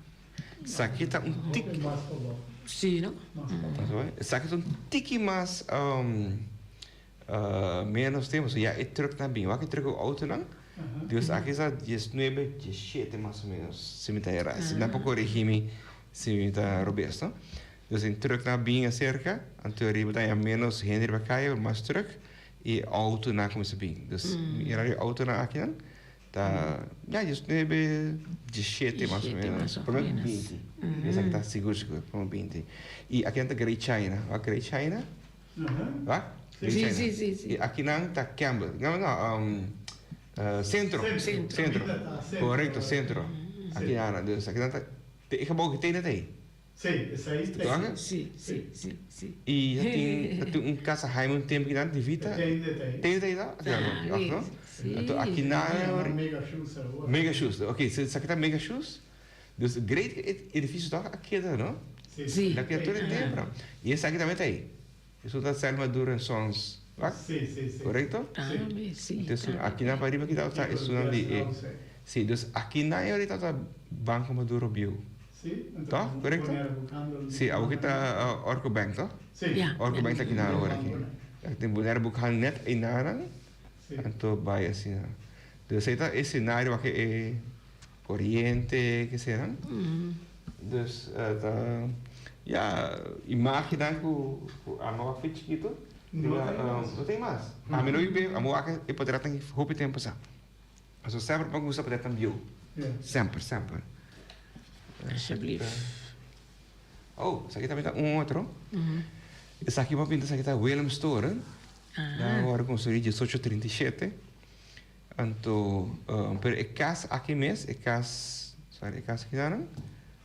Speaker 2: Esaki ta un tiki.
Speaker 3: Mas pabou.
Speaker 1: Sí, no?
Speaker 3: Mas pabou.
Speaker 2: Esaki ta un tiki mas menos tempo. So ya e trucknan bin. Wak e truck ku autonan. Dus aki sa diesnuebe, diesshete mas o menos, si mi ta era. Si nan por koregi mi si mi ta robes, no? Dus e trucknan a bin aserka, anto riba ta haña menos hende riba kaya, mas truck, i e autonan a kuminsá bin. Dus mira e autonan akinan. Ta ya diesnuebe, diesshete mas o menos, por lo menos binti. Esaki ta sigur sigur, por lo menos binti. I akinan ta Great China, wak Great China? Wak? Great China.
Speaker 1: Si, si, si.
Speaker 2: I akinan ta Campbell, no, no, Centro.
Speaker 1: Centro.
Speaker 2: Centro. Korekto, Centro. Akinan, dus akinan ta, e gebouw ku tene ta ei.
Speaker 3: Sí, esei ta
Speaker 2: ei.
Speaker 1: Sí, sí, sí, sí.
Speaker 2: I ta tin, ta tin un casa Jaime un tempu kinan di Vita.
Speaker 3: Tende ta ei.
Speaker 2: Tende ta ei ta?
Speaker 1: Ah,
Speaker 2: No?
Speaker 1: sí.
Speaker 2: Anto akinan.
Speaker 3: Mega Shoes awor.
Speaker 2: Mega Shoes, ok, so esaki ta Mega Shoes. Dus great edificio toch a keda, no?
Speaker 3: Sí.
Speaker 1: Sí.
Speaker 2: El a keda tur e tempu. I esaki tambe ta ei. Esun ta Selma Duro en Sons, wak?
Speaker 3: Sí, sí, sí.
Speaker 2: Korekto?
Speaker 1: Tambe, sí.
Speaker 2: Entonces akinan pa riba kita ta esunnan di e. Sí, dus akinan e ahorita ta Banco Maduro bieu.
Speaker 3: Sí,
Speaker 2: Toch? Korekto? Sí, awor ki ta Orco Bank, toch?
Speaker 3: Sí.
Speaker 1: Ja.
Speaker 2: Orco Bank ta akinan awor aki. Tin Bonaire Boekhandel net einanan.
Speaker 3: Sí.
Speaker 2: Anto bai asina. Dus ei ta e scenario wak e koriente, ke senan. Dus ta, ya, imagennan ku ami wak fe chikito.
Speaker 3: No tin mas.
Speaker 2: No tin mas. Ami no biba, ami wak e potretnan hopi tempo sa. Pasobra semper mi a gusta potretnan bieu. Semper, semper.
Speaker 1: Alsjeblieft.
Speaker 2: Oh, esaki tambe ta un otro. Esaki bo a pinta, esaki ta Willemstoren. Nan a wòrdu konstruí diesocho trinta i shete. Anto, pero e kas aki mes, e kas, sorry, e kas aki nan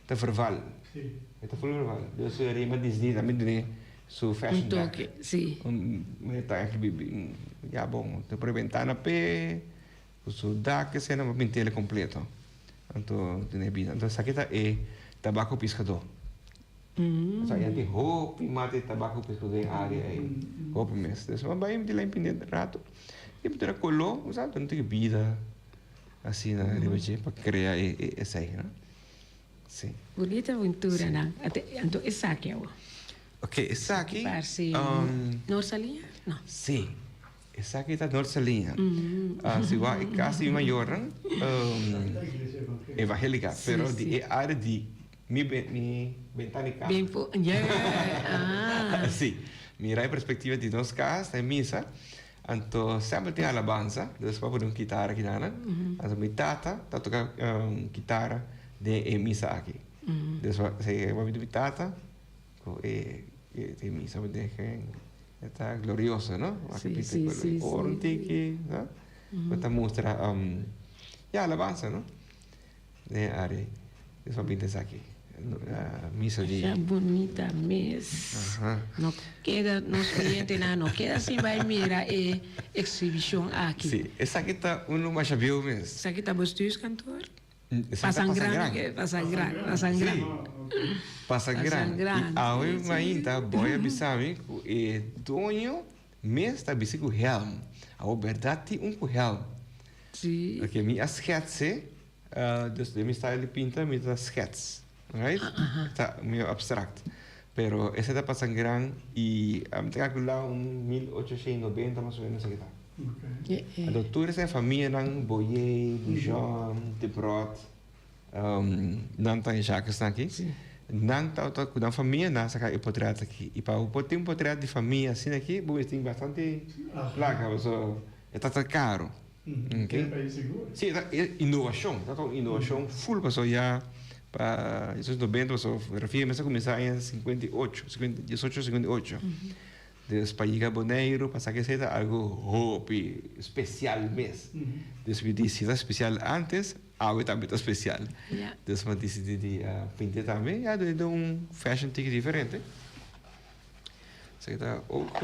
Speaker 2: ta verval. E ta ful verval. Dus riba Disney tambe dune su fashion
Speaker 1: Un
Speaker 2: back.
Speaker 1: toke, si.
Speaker 2: Un ta eigenlijk ya bon, ta pone bentana p'e, ku su dak esei nan bo pint'el kompleto. Anto dune bida. Anto esaki ta e tabako piskadó. Sa ya tin hopi mata e tabako piskadó den área ei. Hopi mes. Dus bo bai di la impinde rato. I bo ta koló, bo sa, ta no tin bida. Asina riba dje pa crea e esey, no? Si.
Speaker 1: Bunita pintura nan. Anto esaki awo.
Speaker 2: Ok, esaki.
Speaker 1: Parse Noord Saliña? No.
Speaker 2: Si. Esaki ta Noord Saliña. Si wak e cas di mi mayornan, evangelica, pero di e area di mi mi bentana di cas. Si. Mira e perspectiva di nos cas na e misa. Anto semper tin alabansa, dus pa pone un kitara aki nan. Anto mi tata ta toka kitara den e misa aki. Dus pa mi tata ku e misa mi den e ta glorioso no. Wak e pinta e color oro un tiki no. Ku ta mustra ya alabansa no. Den e área ei. Nos a binti esaki. Misa di.
Speaker 1: Masha bunita mes. No keda, nos oyentenan no keda sin bai mira e exhibicion aki.
Speaker 2: Si, esaki ta unu masha bieu mes.
Speaker 1: Esaki ta bestuurskantoor? Pasangran, Pasangran, Pasangran.
Speaker 2: Si, Pasangran. I awe mainta Boy a bisa mi ku e doño mes ta bisti ku helm. Awor bèrdat tin un ku helm.
Speaker 1: Si.
Speaker 2: Oke, mi a schetse, dus den mi style di pinta mi ta schets, right? Ta medio abstract. Pero esei ta pasa gran i mi ta calcula un 1890 mas o menos esaki ta. Anto tur esei famianan, Boyé, Bujon, Debrot, nan ta Jacques nan aki, nan tabata ku nan famia nan a saka e potret aki. I pa bo por tin un potret di famia asina aki bo mester tin bastante plaka pasobra E ta ta caro.
Speaker 3: Okay.
Speaker 2: Si, e ta innovacion. E ta un innovacion full paso ya pa esos noventa paso fotografia mester cuminsa aña 58, 18, 58. Dus pa yega Boneiru pa sa esey ta algo hopi special mes. Dus mi di si ta special antes, awe tambe ta special. Dus mi a dicidi di pinta tambe ya den un fashion tiki diferente. Esaki ta ook.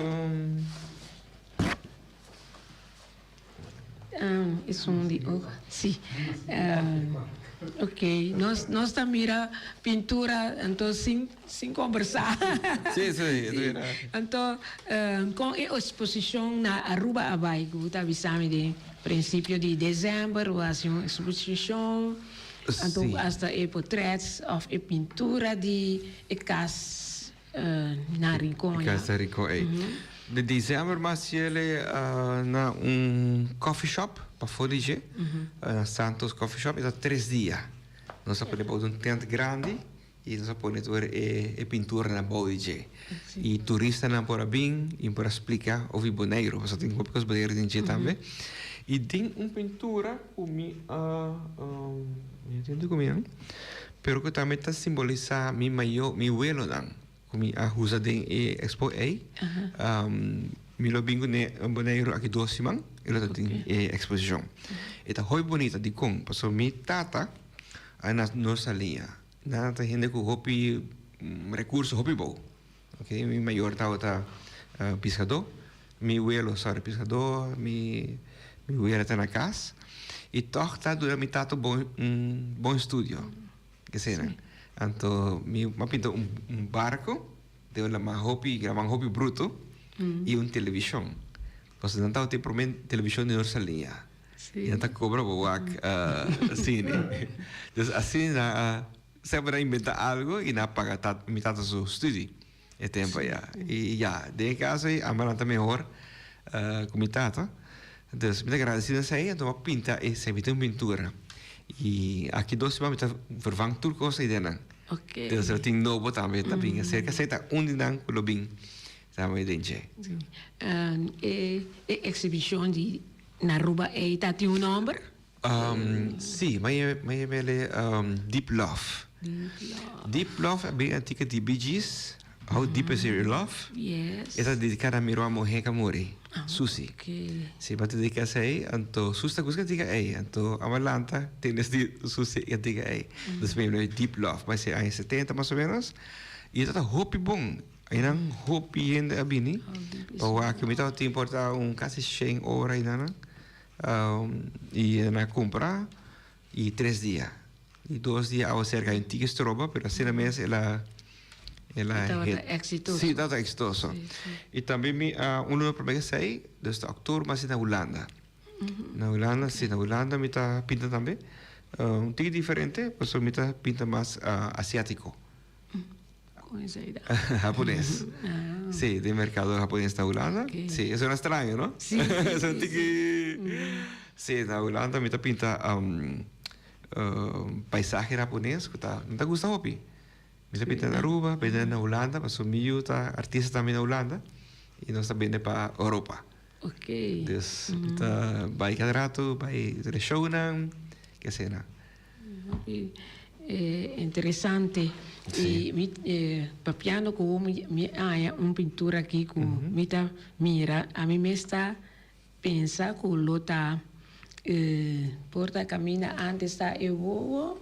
Speaker 1: Esun di ook, si. Ok, nos nos ta mira pintura anto sin sin kombersá.
Speaker 2: Si, si.
Speaker 1: Anto kon e eksposishon na Aruba a bai ku bo ta bisa mi den prinsipio di desèmber bo hasi un eksposishon anto hasta e potrèts òf e pintura di e kas Na Rincon
Speaker 2: ya. Casa Rincon ey. De december mas yele na un coffee shop pafó di dje, na Santos Coffee Shop, e ta tres dia. Nos a pone bou di un tent grandi y nos a pone tur e pinturanan bou di dje. Y turistanan por a bin y por a splica over Boneiru, pasobra tin hopi cos Boneiru den dje tambe. Y den un pintura cu mi a, mi no tin cu mi nan. Pero ku tambe ta simbolisá mi mayo, mi welonan ku mi a usa den e expo ei. Mi lo bin kuné Boneiru aki dos siman, e lo ta tin e eksposishon. E ta hopi bunita, dikon? Pasobra mi tata a na nos saliña. Nan ta hende ku hopi rekurso hopi bou. Oke, mi mayor tabata piskadó, mi welo sorry piskadó, mi mi wela ta na kas i tòg ta duna mi tata bon un bon estudio eseinan. Anto mi a pinta un un barko den un laman hopi laman hopi bruto i un televishon pasobra nan tabata e promé televishon di nos saliña i nan ta kobra bo wak sine. Dus asina nan a. Semper a inventa algo y nan a paga tat mi tata su studie e tempo aya. Y ya, den e caso ey amba nan ta mehor cu mi tata. Dus mi ta agradecido esey, anto mi a pinta esey, mi tin un pintura. Y aki dos siman mi ta vervang tur cos ey den nan. Dus lo tin nobo tambe ta bin acerca, esey ta un di nan cu lo bin tambe den dje.
Speaker 1: E exhibicion di na Aruba ey ta tin un nomber?
Speaker 2: Sí, mi a yam'e Deep Love. Deep Love a bin antica di Bee Gees, How Deep Is Your Love? E ta dedica na mi ruman muhe cu a muri, Susie. Sí, mi a dedica esey, anto Susie ta gusta cantica ey, anto amo a lanta tende Susie e cantica ey. Dus mi a yam'e Deep Love, mas e aña setenta mas o menos, y e tabata hopi bon. Einan hopi hende a bini pa wak. Mi tabatin por ta un casi shen ora einan. Y nan a cumpra y tres dia. Y dos dia awa cerca un tiki stroba, pero asina mes el a
Speaker 1: el a Tabata exitoso.
Speaker 2: Sí, tabata exitoso. Y tambe mi a un luna prome esey, dus ta october mi a haci na Hulanda. Na Hulanda, si, na Hulanda mi ta pinta tambe. Un tiki diferente, pasobra mi ta pinta mas asiátiko.
Speaker 1: Kon esei ta?
Speaker 2: Hapones. Si, den merkado hapones na Hulanda. Si, e suena straño, no?
Speaker 1: Si, si,
Speaker 2: si. Un tiki. Si, na Hulanda mi ta pinta paisahe hapones ku ta, mi ta gusta hopi. Mi ta pinta na Aruba, bende na Hulanda, pasobra mi yu ta artista tambe na Hulanda i nos ta bende pa Europa. Dus mi ta bai kada ratu, bai tur e shownan, ke asina.
Speaker 1: Hopi interesante. I mi papiando ku bo mi haña un pintura aki ku mi ta mira, ami mes ta pensa ku lo ta por ta kaminda antes ta e wowo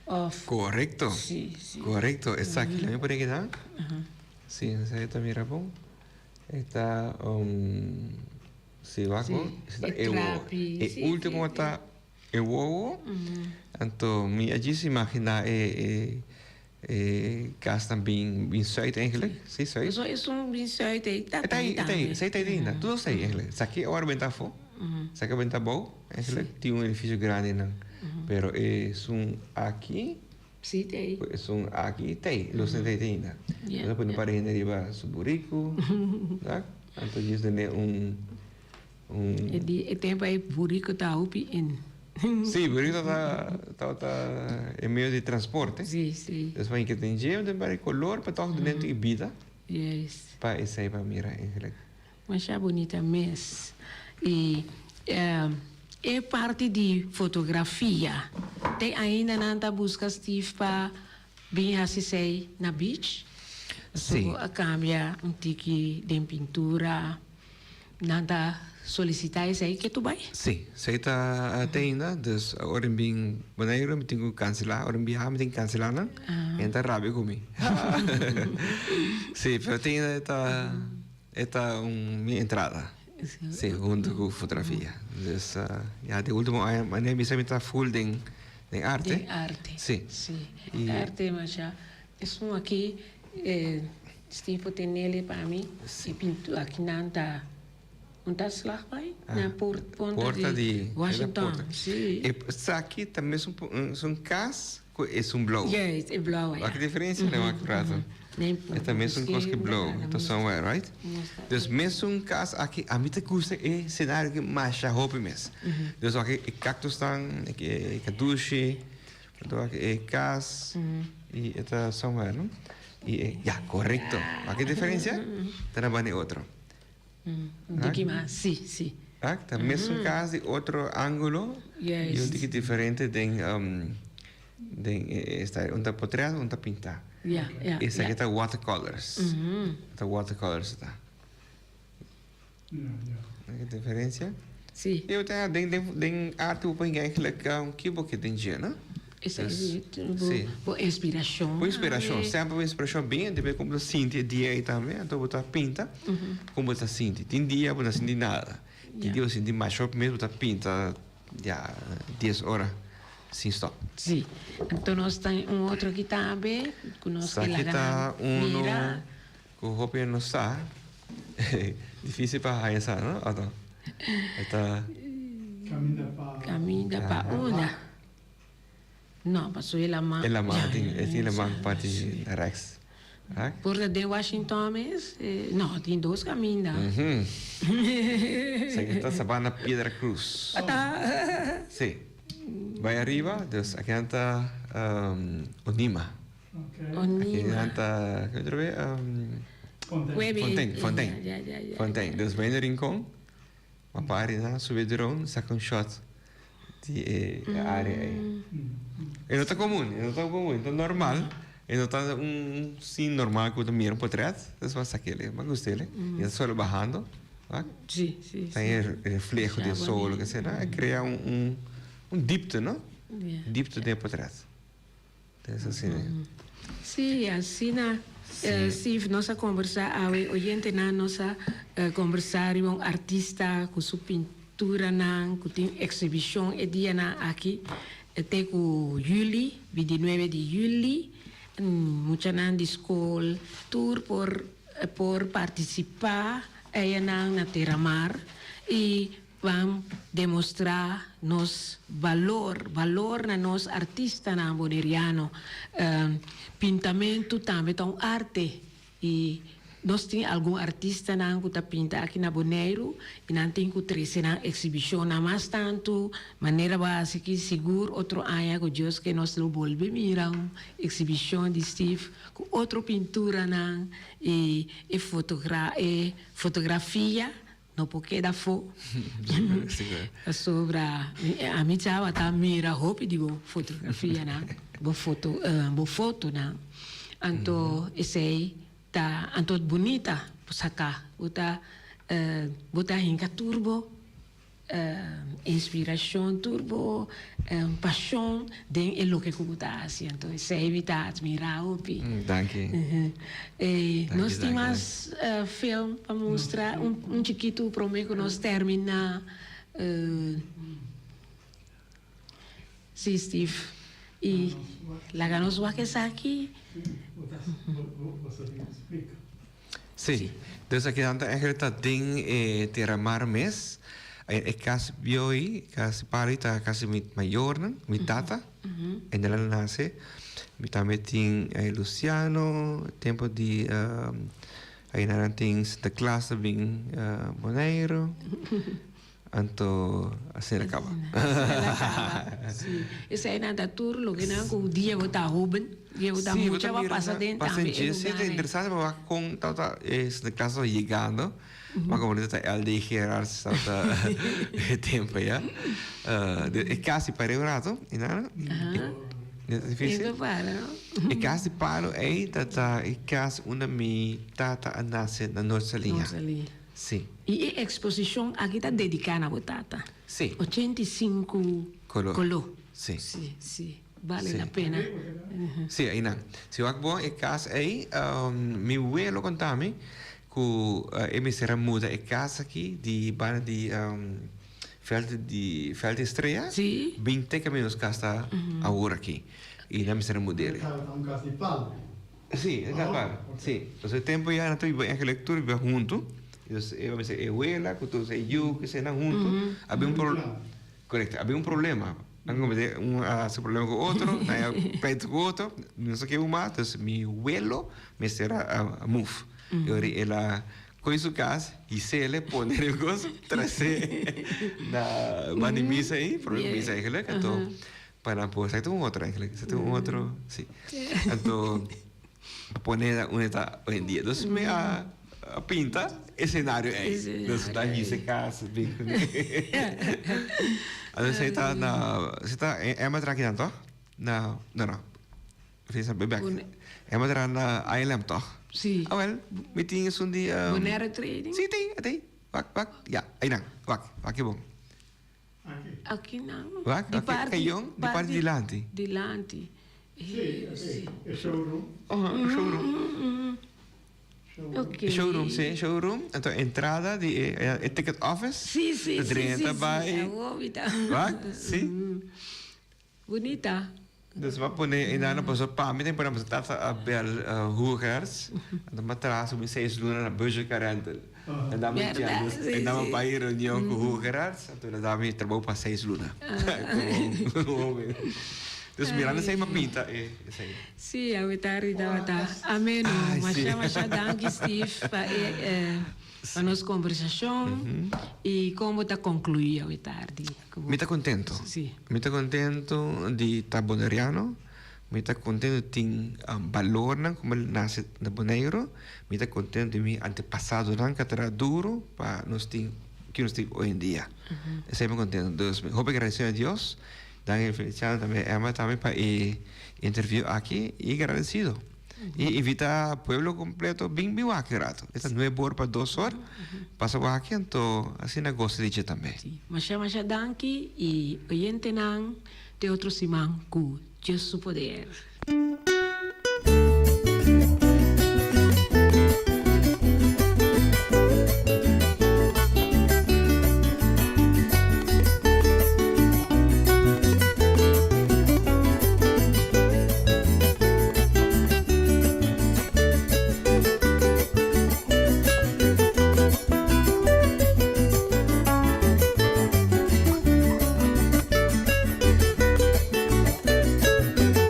Speaker 1: òf.
Speaker 2: Korekto.
Speaker 1: Si, si.
Speaker 2: Korekto, esaki. Laat mi pone kinan. Si, esaki ta mira bon. E ta si wak bon.
Speaker 1: Si, e trapi.
Speaker 2: E ultimo ta e wowo. Anto mi a djis imagina e e kasnan bin bin sùit eigenlijk. Si, sùit.
Speaker 1: So esun bin sùit ei ta
Speaker 2: E ta ei, e ta ei. Esei ta ei ainda. Tur dos ta ei eigenlijk. Esaki awor benta afó. Esaki a benta abou eigenlijk. Tin un edifisio grandi einan. Pero esun aki.
Speaker 1: Si ta ei.
Speaker 2: Esun aki ta ei. Los ta ei ainda. Nos a pone un par di hende riba su buriku. Anto djis tene un.
Speaker 1: E di e tempo ei burico ta hopi in.
Speaker 2: Sí, burico ta tabata e medio di transporte.
Speaker 1: Sí, sí.
Speaker 2: Despues pa ke tin dje den bari color pa tog dentro e bida.
Speaker 1: Yes.
Speaker 2: Pa esei pa mira eigenlijk.
Speaker 1: Masha bunita mes. I e parti di fotografia te ainda nan ta buska Steve pa bin hasi esei na beach?
Speaker 2: Sí.
Speaker 1: Pasobra a cambia un tiki den pintura. Nan ta solicita esey ke tu bay?
Speaker 2: Sí, esey ta te ainda, dus ora mi bin Boneiru mi tin ku cancela, ora mi biaha mi tin ku cancela nan, e nan ta rabia ku mi. Sí, pero te ainda e ta e ta un mi entrada, sí, hunto ku fotografia. Dus ya den ultimo aña manera mi bisa mi ta full den den arte.
Speaker 1: Den arte.
Speaker 2: Sí.
Speaker 1: Sí, arte masha esun aki. Steve por tenele pa mi e pintura aki nan ta un ta slag bai na porta di Washington si.
Speaker 2: E esaki ta mesun un kas ku esun blou.
Speaker 1: Yes e blou ya.
Speaker 2: Wak e diferensia nan wak rato. E ta mesun kos ku e blou e ta somewhere right. Dus mesun kas aki ami ta gusta e senario aki masha hopi mes. Dus wak e kaktusnan e kadushi wak e kas i e ta somewhere no. I e, ya, korekto. Wak e diferensia? Ta na banda e otro.
Speaker 1: Un tiki mas, si, si.
Speaker 2: Wak, ta mesun kas di otro angulo.
Speaker 1: Juist.
Speaker 2: I un tiki diferente den, den e esta, un ta potret, un ta pintá.
Speaker 1: Ya, ya, ya.
Speaker 2: Esaki ta watercolors. Ta watercolors e ta.
Speaker 3: Ya, ya.
Speaker 2: Wak e diferensia?
Speaker 1: Si.
Speaker 2: I ta den, den, den arte bo por hinka eigenlijk ki bo ke den dje, no?
Speaker 1: Esaki si, bo inspirashon.
Speaker 2: Bo inspirashon, semper bo inspirashon bin, depende kon bo ta sinti e dia ei tambe, anto bo ta pinta kon bo ta sinti. Tin dia bo no sinti nada, tin dia bo sinti masha hopi mes bo ta pinta ya dies ora sin stop.
Speaker 1: Si, anto nos tin un otro aki tambe ku nos ke
Speaker 2: Esaki
Speaker 1: laga
Speaker 2: ta
Speaker 1: nan
Speaker 2: uno
Speaker 1: mira.
Speaker 2: ku hopi no sa, difisil pa haña sa no, oto? E ta.
Speaker 3: Kaminda pa.
Speaker 1: Kaminda pa unda? No, paso e laman.
Speaker 2: E laman tin, e tin laman parti rechts.
Speaker 1: Por ta den Washington mes? No, tin dos caminda.
Speaker 2: Esaki ta Sabana Piedra Cruz.
Speaker 1: Ata.
Speaker 2: Si. Bai ariba, dus aki nan ta Onima.
Speaker 1: Onima.
Speaker 2: Aki nan ta, ke otro be?
Speaker 3: Fontein.
Speaker 2: Fontein, Fontein. Fontein. Dus bai na Rincon, ma pari nan subi drone, saka un shot. Di e área ei. E no ta komun, e no ta komun, e no ta normal. E no ta un sin normal ku bo ta mira un potret. Entonces bo a saka el, bo a gusta el. E ta solo bahando, wak.
Speaker 1: Sí, sí, sí.
Speaker 2: Ta e refleho di e sol, loke sea, e krea un un dipte, no? Dipte den e potret. Entonces asina.
Speaker 1: Sí, asina Steve nos a kombersá awe. Oyentenan nos a kombersá riba un artista ku su pinturanan ku tin eksibishon e dianan aki te ku juli, bintinuebe di juli. Muchanan di skol tur por por partisipá eyanan na Terramar i. Ban demostrá nos balor, balor na nos artistanan boneriano. Pintamentu tambe ta un arte i nos tin algun artistanan ku ta pinta aki na Boneiru i nan tin ku trese nan eksibishonnan mas tantu. Manera bo a hasi aki sigur otro aña ku Dios ke nos lo bolbe mira un eksibishon di Steve ku otro pinturanan i e e fotografia. No por keda afó. Pasobra ami tabata mira hopi di bo fotografianan, bo foto, bo fotonan. Anto esei ta, anto bunita bo saka. Bo ta, bo ta hinka tur bo inspirashon, tur bo pashon den e loke ku bo ta hasi. Anto esei mi ta atmirá hopi.
Speaker 2: Danki.
Speaker 1: Nos tin mas film pa mustra, un chikitu promé ku nos terminá. Sí, Steve. I laga nos wak esaki.
Speaker 2: Sí, dus aki nan ta eigenlijk ta den e Terramar mes. E kas bieu ei, kas pari ta kas di mi mayornan, mi tata, en el a nase. Mi tambe tin Luciano, tempo di ei nan tin Sinterklaas ta bin Boneiru. Anto asina el a kaba.
Speaker 1: Asina el a kaba, si. Eseinan ta tur loke nan ku dia bo ta hoben, dia bo ta mucha bo a pasa den tambe e lugar
Speaker 2: ei. Interesante pa wak kon tabata e Sinterklaas tabata yegando, ma komo ta LD Gerards tabata e tempo ya. E kas di pare un rato, i nan e dificil. E kas di palo ei ta e kas unda mi tata a nase na Noord Saliña. Sí.
Speaker 1: I e eksposishon aki ta dediká na bo tata.
Speaker 2: Sí.
Speaker 1: 85
Speaker 2: Koló.
Speaker 1: Koló.
Speaker 2: Sí.
Speaker 1: Sí, sí. Bale la pena.
Speaker 2: Sí, einan. Si wak bon e kas ei, mi welo konta mi ku e mester a muda e kas aki di banda di vèlt di vèlt di Estrella.
Speaker 1: Sí.
Speaker 2: Bin te kaminda nos kas ta awor aki. I nan mester a mud'é.
Speaker 3: E tabata un kas di palu.
Speaker 2: Sí, e ta sí. Entonces e tempo ya nan ta biba eigenlijk tur biba hunto. Entonces e mester e wela ku tur e yu ku esei nan hunto. Habia un pro korekto, habia un problema. Nan komete un a hasi problema ku otro, nan a pleito ku otro, no sa ke un mas. Entonces mi welo mester a move. E ora el a kohe su kas, hisele, pone riba kos, tras'é na banda di misa ei, prome misa eigenlijk. Anto Pa nan por, esaki ta un otro eigenlijk, esaki ta un otro, si. Anto, pa pone na unda ta hoy en dia. Dus mi a pinta e scenario ei. Dus ta hisa e cas bin cu ne. Anto esei ta na, esei ta Emma traha kinan toch? Na, no no, Fisa bay bek. Emma traha na ILM toch?
Speaker 1: Si.
Speaker 2: Awel, mi tin esun di.
Speaker 1: Bonaire Trading?
Speaker 2: Si, tin, a tin. Wak, wak, ya, einan, wak, wak e bon.
Speaker 1: Aki nan.
Speaker 2: Wak,
Speaker 1: Di
Speaker 2: aki
Speaker 1: parti,
Speaker 2: kayon, di parti dilanti.
Speaker 1: Dilanti.
Speaker 3: Sí,
Speaker 1: Sí.
Speaker 3: e showroom.
Speaker 2: Aha, e showroom.
Speaker 1: Ok.
Speaker 2: E showroom, sí, showroom. Anto entrada di e, e ticket office.
Speaker 1: Sí, sí,
Speaker 2: Ta
Speaker 1: sí,
Speaker 2: drenta
Speaker 1: sí, sí.
Speaker 2: bai.
Speaker 1: Awor mi ta.
Speaker 2: Wak, sí.
Speaker 1: Bunita.
Speaker 2: Dus m'a pone einan pasobra pa mi ta importante pasobra tata a bel Hoogers anto m'a traha su mi seis luna na Budget Car Rental. E dami un chance,
Speaker 1: Berdad?
Speaker 2: e dami bai reunion ku Hoogers anto el a dami trabou pa seis luna. Como hoben. Dus mirando esei m'a pinta e esei.
Speaker 1: Sí, awe tardi tabata ameno.
Speaker 2: Ay, sí.
Speaker 1: Masha masha danki Steve pa e pa nos conversacion y con bo ta conclui awe tardi.
Speaker 2: Mi ta contento.
Speaker 1: Sí.
Speaker 2: Mi ta contento di ta Boneriano. Mi ta contento di tin balornan como el nace na Boneiro. Mi ta contento di mi antepasadonan cu a traha duro pa nos tin kico nos tin hoy en dia. Esey mi contento. Dus mi hopi agradecido na Dios. Danki Feliciano tambe Emma tambe pa e interview aki y agradecido. Y invita pueblo completo bin bin wak un rato. E ta nuebe or pa dos or. Pasa wak anto asina gosa di dje tambe.
Speaker 1: Sí. Masha masha danki y oyentenan te otro siman cu Dios su poder.